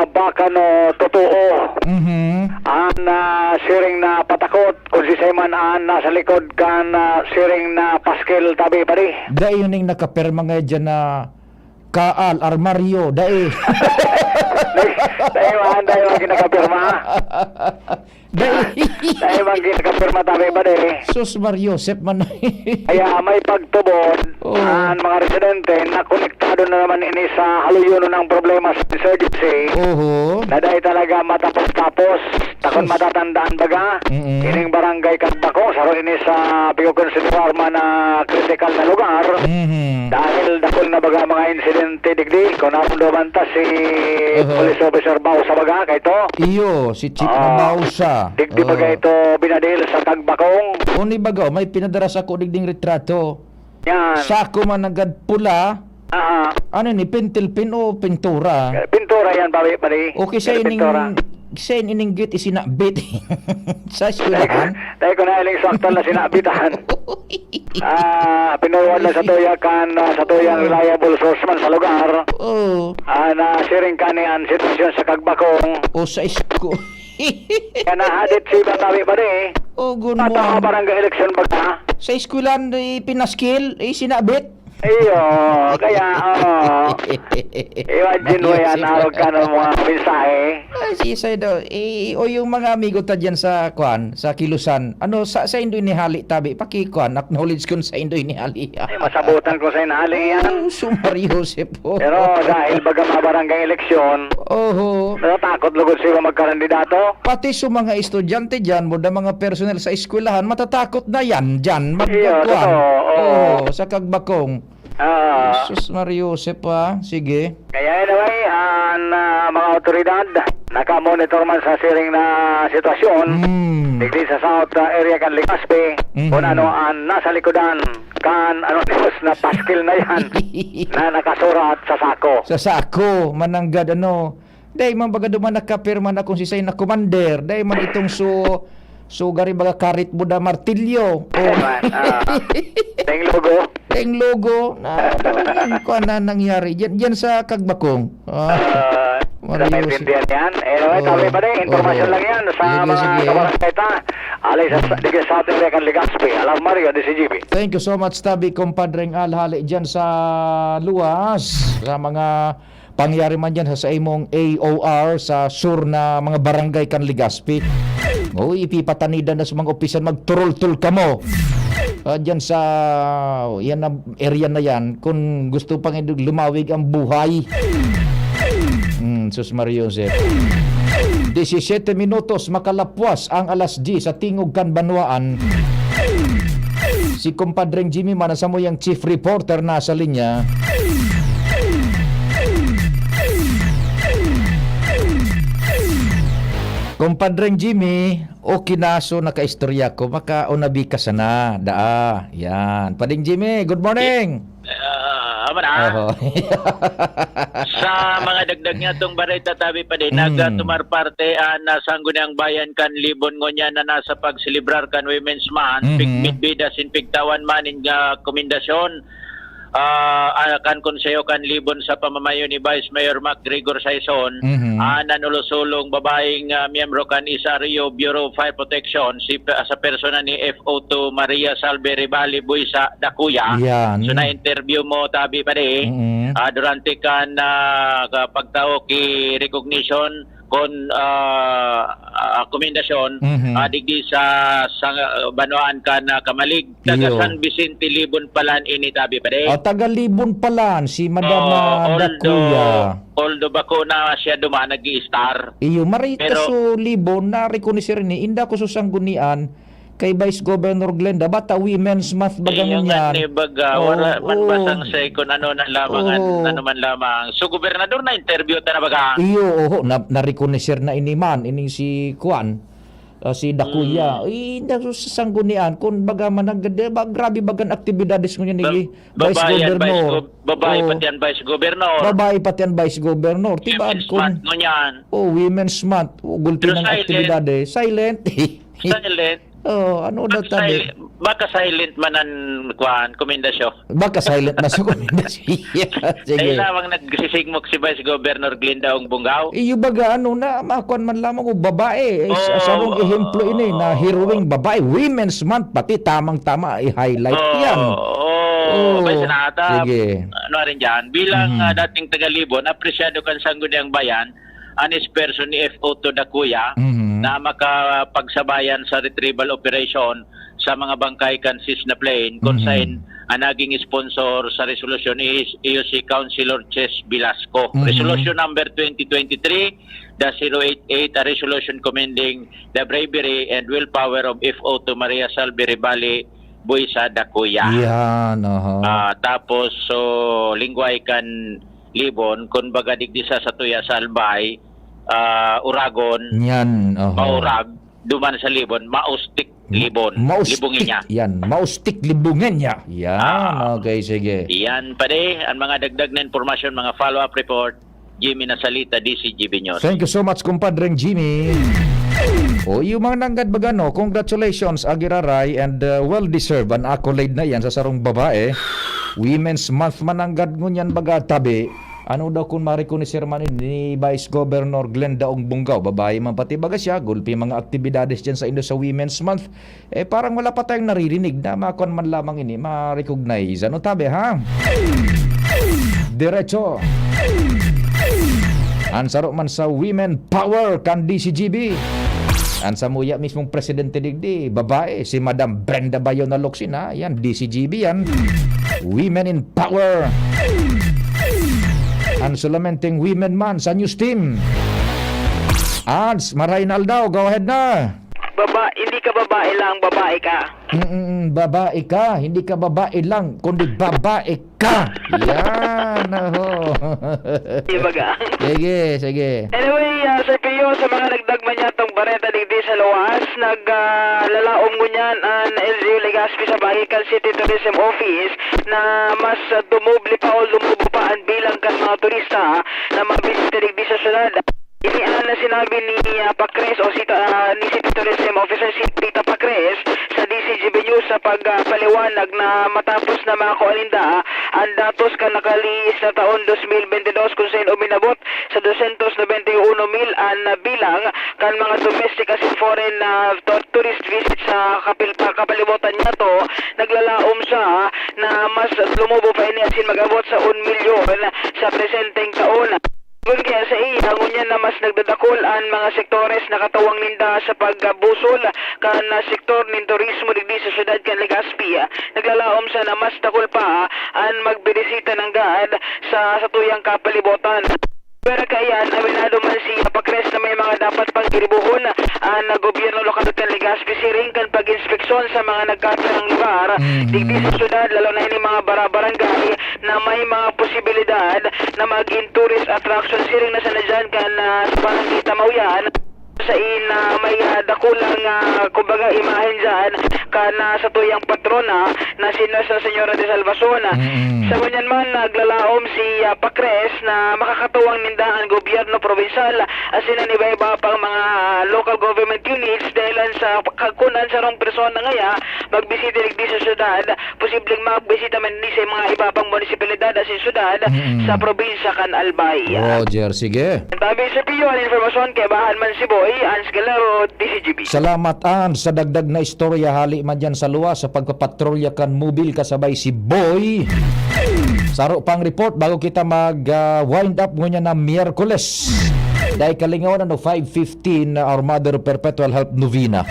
baka no totoo Mhm. ang, ah, siring na patakot kung sisay man ang nasa likod kan, ah, siring na paskil tabi, pare. Dai yun yung nakapirma nga dyan na Kaal, Armario, dai. Dai, dai man, dai man kinakapirma. Dai. Dai man kinakapirma tabi, pare. Sus, Mar Joseph man. Kaya may pagtubod Oo. ang mga residente na konektado na naman ini sa haluyonon ng problema sa insurgency Oho. na dai talaga matapos-tapos. Takon Sus. matatandaan baga, Mm-mm. ining barangay Kagbakong, saro ini sa pigkokonsiderar man na kritikal na lugar. Mm-hmm. Dahil dakul na baga mga insidente digdi, kung naramdaman ta si Aha. Police Officer Bausa baga, kay to. Iyo, si Chief Oo. Bausa. Digdi Oo. baga ito binadil sa Kagbakong. Uni baga, may pinadara sa ko digding retrato. Yan. Sako man nanggad pula. Ah. Ano ni, pentel pen o pintura? Eh, pintura yan, pare, pare. Okay, sa Pero ining, pintura. sa ining gate isinabit. Sa eskwelahan? Tayo ko na iling sakto na sinabitan. Ah, pinuwan na sa Ay. tuya kan, ah, sa tuyang Ah. reliable source man sa lugar. Oo. Ah, na siring kani ang sitwasyon sa Kagbakong. O sa isko. Kaya nahadit si Batawi pa rin eh. Oh, good Mata morning. Barangay election ba ka? Sa eskwelahan, eh, pinaskil, eh, sinabit. Iyo, kaya, oh, imagine mo yan, Ayos. arog ka ng mga mensahe. Ah, si Isay daw, eh, o yung mga amigo ta dyan sa, kwan, sa Kilusan, ano, sa, sa indo inihali, tabi, pakikuan, acknowledge kun sa indo inihali. Ay, masabutan ko sa inihali yan. Oh, Sumar Joseph, oh. Pero dahil baga mga barangay eleksyon, Oho. natatakot lugod sila magkarandidato. Pati sa mga estudyante dyan, mo na mga personnel sa eskwelahan, matatakot na yan dyan, Iyo, magkukuan. totoo, oo. Oo, sa Kagbakong. Ah. Jesus Maria Joseph, ah. Sige. Kaya anyway, ang, ah, mga otoridad, nakamonitor man sa siring na sitwasyon, Hmm. digdi sa South, ah, area kan Legazpi, Mhm. kung ano ang nasa likodan kan anonymous na paskil na yan na nakasurat sa sako. Sa sako, mananggad, ano, Dai man baga duman nakapirma na kung sisay na commander. Dai man itong su-, sugari baga karit buda martilyo. O Ay, man, ah, daing logo. daing logo. Na, na, kuwan na nangyari. Diyan, diyan sa Kagbakong. Ah, Ah, Mario, maintindihan si- yan. Anyway, Oo. tabi pa rin. Impormasyon Oo. lang yan sa Sige, mga sige. kabarangay ta. Alay sa, sa, digdi sa ating Rekan Legazpi. Alam Mario, D C G B. Thank you so much, Tabi, Compadreng Al, hali dyan sa luwas, sa mga pangyari man dyan sa, sa imong A O R sa sur na mga barangay kan Legazpi. O, ipipatanidan na sa mga opisan, magturultul kamo. Ah, dyan sa, yan na, area na yan, kung gusto pang lumawig ang buhay. Hmm, sus Mario Jose. Disisete minutos makalapwas ang alas diyes sa tingog kan banwaan. Si Compadreng Jimmy man, sa mo yang chief reporter, nasa linya. Compadreng Jimmy, okay na, so nakaistorya ko, maka-unabi ka sana, daa. Yan. Pading Jimmy, good morning. Ah, Para Oho. sa mga dagdag niya tong bareta, tabi pa din, Mm. nagtumar parte an, ah, Sangguniang Bayan kan Libon ngunyan na nasa pagselebrar kan Women's Month, Mhm. pigmidbidas in pigtawan man in, ah, komendasyon, ah, ah, kan Konseho kan Libon sa pamamayo ni Vice Mayor Mac Gregor Saison, Mhm. an nanulosolong babaeng, ah, miyembro kan S R U Bureau of Fire Protection, si, sa persona ni F O two Maria Salve Rivali Buisa Dacuya. Yan. So, na-interview mo, tabi pa di, Mm. ah, durante kan, ah, ka-, pagtao ki recognition kon, ah, ah, komendasyon, Mhm. ah, digdi sa, sa, ah, banwaan kan, ah, Camalig. Taga Iyo. San Vicente, Libon palan ini, tabi pa di. Oh, taga Libon palan, si Madam, Oh, ah, although, Dacuya. although bako na siya duman nag-i-star. Iyo, maray Pero kaso Libon, na-recognize rin eh. Inda ko sa sanggunian, kay Vice Governor Glenda, bata Women's Month baga Iyo nga ngunyan. ni baga, Oh, wala man oh. basang say kung ano na lamang, an-, Oh. ano man lamang. So, gobernador na interview ta na baga. Iyo, oho, na, na-recognize na ini man, ining si Kuan, ah, si Dacuya. Mm. Eh, na, sa sanggunian, kung baga man, nag-, di ba, grabe bagang aktibidades ngunyan ni Ba-, Vice babae yan, Vice Governor. Gov-, babae Oo. pati yan, Vice Governor. Babae pati yan, Vice Governor. Tibaan Women's kung Month ngunyan. Oh, Women's Month. Oh, gulpi Pero ng silent. aktibidades. Silent. Silent. Oh, ano daw Baka tabi? sil-, baka silent man ang, kuwan, komendasyon. Baka silent na sa komendasyon. Sige. Ay, lamang nagsisigmok si Vice Governor Glenda Ong Bungao. Iyo baga, ano na, makuan man lamang o babae. Eh, sa, Oo. sarong ehemplo ini na heroing babae. Women's Month, pati tamang-tama, i-highlight Oo, yan. oo. Oo. Vice, nakata-, Sige. ano rin dyan, bilang, Mhm. ah, dating taga-Libon, apresyado kan Sangguniang Bayan, an esfuerso ni F O two Dacuya Mhm. na makapagsabayan sa retrieval operation sa mga bangkay kan Cessna plane, kung Mhm. sain ang naging sponsor sa resolusyon is, iyo si Councilor Chess Velasco. Mhm. Resolution number twenty twenty-three dash zero eight eight, a resolution commending the bravery and willpower of F O two Maria Salve Rivali Buisa Dacuya. Yan, oho. Ah, tapos, so, lingwahe kan Libon, kun baga digdi sa satuya sa Albay, ah, Uragon, Yan, oho. Maurag, duman sa Libon, Maustik, Ma-, Libon. Maustik, Libonginya. Yan, Maustik, Libonginya. Yan, Ah. okay, sige. Yan, pare, ang mga dagdag na impormasyon, mga follow-up report, Jimmy Nasalita, D C G B News. Thank you so much, kumpadreng Jimmy. O, yung mga nanggad baga, no? Congratulations, Agiraray, and, uh, well-deserved an accolade na yan sa sarong babae. Women's Month man nanggad ngunyan baga, tabi. Ano daw kung ma-recognize man ni Vice Governor Glenda Ong Bungao? Babae man pati baga siya, gulpi mga aktibidades dyan sa indo sa Women's Month. Eh, parang wala pa tayong naririnig na makuan man lamang ini, ma-recognize. Ano tabi, ha? Diretso. An saro man sa Women Power kan D C G B. An samuya mismong presidente digdi, babae, si Madam Brenda Bayona Locsin, ha? Yan, D C G B yan. Women in Power. An sulamenteng women man sa news team. Ads, maray na aldaw, go ahead na. Baba-, hindi ka babae lang, babae ka. Mm, babae ka, hindi ka babae lang, kundi babae ka. Yan, oho. Di ba ga? Sige, sige. Anyway, ah, Sir Pio, sa mga nagdagman niya tong bareta digdi sa luwas, nag, ah, lalaom ngunyan an L G U Legazpi sa Bagical City Tourism Office na mas, ah, dumoble pa o lumubo pa an bilang kan mga turista na mabisita digdi sa syudad. Ini an sinabi ni, ah, Pacres o si, ah, ni City Tourism Officer si Pita Pacres sa D C G B News sa pag, ah, paliwanag na matapos na makuha ninda an datos kan nakalihis na taon dos mil bente dos, kung sain uminabot sa dosyentos nobenta y uno mil an, ah, bilang kan mga domestic asin foreign na to-, tourist visit sa kapil-, pa-, kapalibutan niya to, naglalaom siya na mas lumubo pa ini asin mag-abot sa un milyon sa presenteng taon. Kun kaya sa iya, ngunyan na mas nagdadakul an mga sektores na katawang ninda sa pagbusol kan sektor nin turismo digdi sa syudad kan Legazpi, naglalaom siya na mas dakul pa an magbirisita nanggad sa satuyang kapalibutan. Pero kaiyan, aminado man si Pacres na may mga dapat pang giribohon an gobyerno lokal kan Legazpi siring kan pag-inspeksyon sa mga nagkapirang lugar Mhm. digdi sa syudad, lalo na ini mga barabarangay na may mga posibilidad na magin tourist attraction siring na sana dyan kan, ah, sa Barangay Tamauyan. Sain na may, ah, dakulang, ah, kumbaga, imahen dyan kan, ah, satuyang patrona na si Nuestra Señora de Salvacion. Mm. Sa ngunyan man, naglalaom si, ah, Pacres na makakatuwang ninda an gobyerno probinsyal, asin an iba-iba pang mga local government units, dahelan sa pagkakunan sarong persona ngaya magbisita digdi sa syudad, posibleng magbisita man ni sa mga iba pang munisipalidad asin syudad Mm. sa probinsya kan Albay. Roger, sige. Tabi sa piyo an informasyon, kaibahan man si Boy, Ans Galero, D C G B. Salamat, Ans, sa dagdag na istorya hali man dyan sa luwas sa pagpapatrolya kan mobil kasabay si Boy. Saro pang report bago kita mag, ah, wind up ngunyan na Miyerkules. Dahil kalingawan, ano, five fifteen na Our Mother Perpetual Help Novena.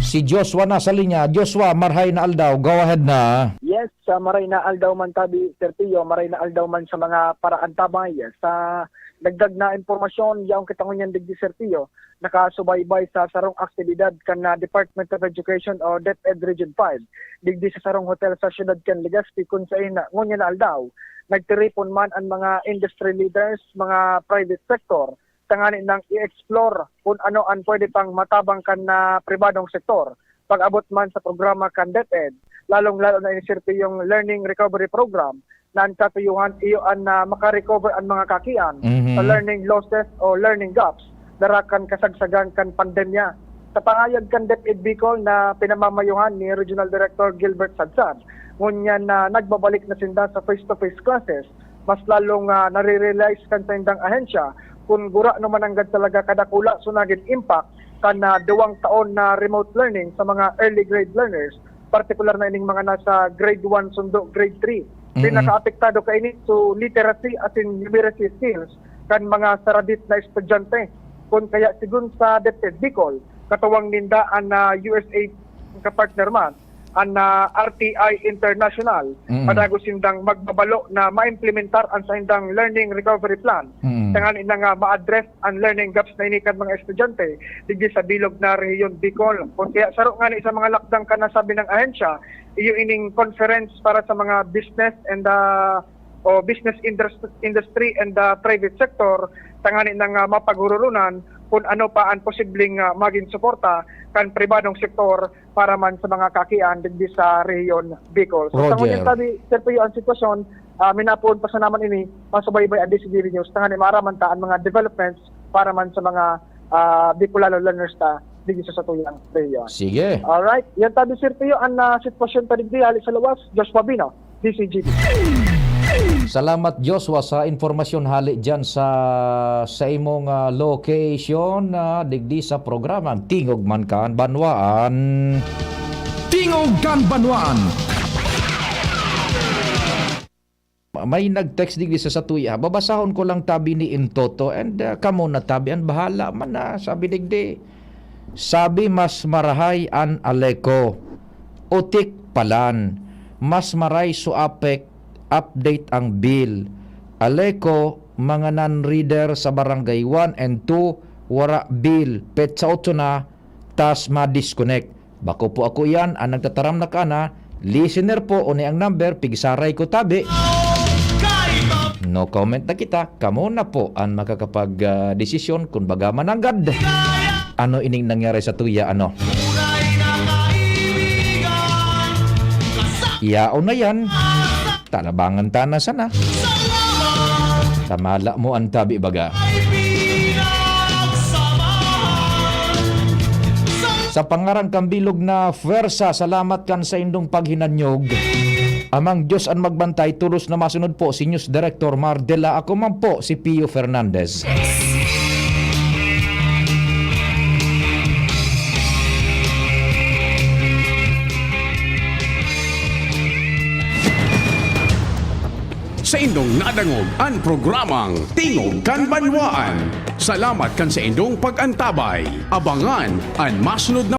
Si Joshua nasa linya. Joshua, marhay na aldaw. Go ahead na. Yes, sa maray na aldaw man tabi, Sir Tio, maray na aldaw man sa mga paraantabay. Sa dagdag na impormasyon, yaong kita ngunyan digdi, Sir Tio, nakasubaybay sa sarong aktibidad kan, ah, Department of Education o DepEd Region five, digdi sa sarong hotel sa siyudad kan Legazpi, kun saen na ngunyan na aldaw, nagtiripon man an mga industry leaders, mga private sector, tanganing i-explore kun ano an pwede pang matabang kan, ah, pribadong sektor pag-abot man sa programa kan DepEd, lalong-lalo na ini, Sir Tio, yung Learning Recovery Program, na an katuyohan iyo an, ah, maka-recover an mga kakian Mhm. sa learning losses o learning gaps dara kan kasagsagan kan pandemya. Sa pangayag kan DepEd Bicol na pinamamayohan ni Regional Director Gilbert Sadsad, ngunyan na nagbabalik na sinda sa face-to-face classes, mas lalong, ah, nare-realize kan saindang ahensya kun gurano man nanggad talaga kadakula so nagin impact kan, ah, duwang taon na remote learning sa mga early grade learners, partikular na ining mga nasa grade one sundo grade three. Mm. Pinakaapektado kaini so literacy asin numeracy skills kan mga saradit na estudyante. Kun kaya, sigon sa DepEd Bicol, katuwang ninda an, ah, U S A kapartner man, an, ah, R T I International, Mm. padagos sindang magbabalo na maimplementar an saindang learning recovery plan. Mm. Tanganing na nga ma-address an learning gaps na ini kan mga estudyante digdi sa bilog na rehiyon Bicol. Kun kaya, saro ngani sa mga lakdang kan nasabing ahensya, iyo ining conference para sa mga business and, ah, o business indus-, industry and, ah, private sector, tanganing na nga mapaghururunan kun ano pa an posibleng, ah, magin suporta kan pribadong sektor para man sa mga kakian digdi sa rehiyon Bicol. So, sa Roger. Ngunyan tabi, Sir Pio, ang sitwasyon, ah, minapoon pa sana man ini, masubaybay ang D C G B News, tanganing maaraman ta ang mga developments para man sa mga, ah, Bicolano learners ta digdi sa satuyang rehiyon. Sige. Alright, yan tabi, Sir Pio, ang, ah, sitwasyon ta digdi hali sa luwas. Joshua Bino, D C G B. Salamat, Joshua, sa impormasyon hali dyan sa, sa imong, ah, location, ah, digdi sa programang Tingog Man Kan Banwaan. Tingog Kan Banwaan. May nag-text digdi sa satuya, babasahon ko lang tabi ni Intoto and, ah, kamo na tabi an bahala man na, sabi digdi. Sabi mas marahay an Aleco. Otik palan. Mas maray so apek, update ang bill. Aleco, mga non-reader sa barangay one and two, wara bill. Petsa otso na, tas ma-disconnect. Bako po ako iyan, ang nagtataram na kana, listener po, uni ang number, pigsaray ko tabi. No comment na kita, kamo na po ang makakapag, ah, desisyon kung baga mananggad. Ano ining nangyari sa tuya, ano? Yaon na yan. Tanabangan ta na sana. Tamala mo ang tabi baga. Sa pangaran kan bilog na pwersa, salamat kan saindong paghinanyog. Amang Diyos an magbantay, tolos na masunod po si News Director Mar Dela. Ako man po si Pio Fernandez. Saindong nadangog an programang Tingog kan Banwaan. Salamat kan saindong pag-antabay. Abangan an masunod na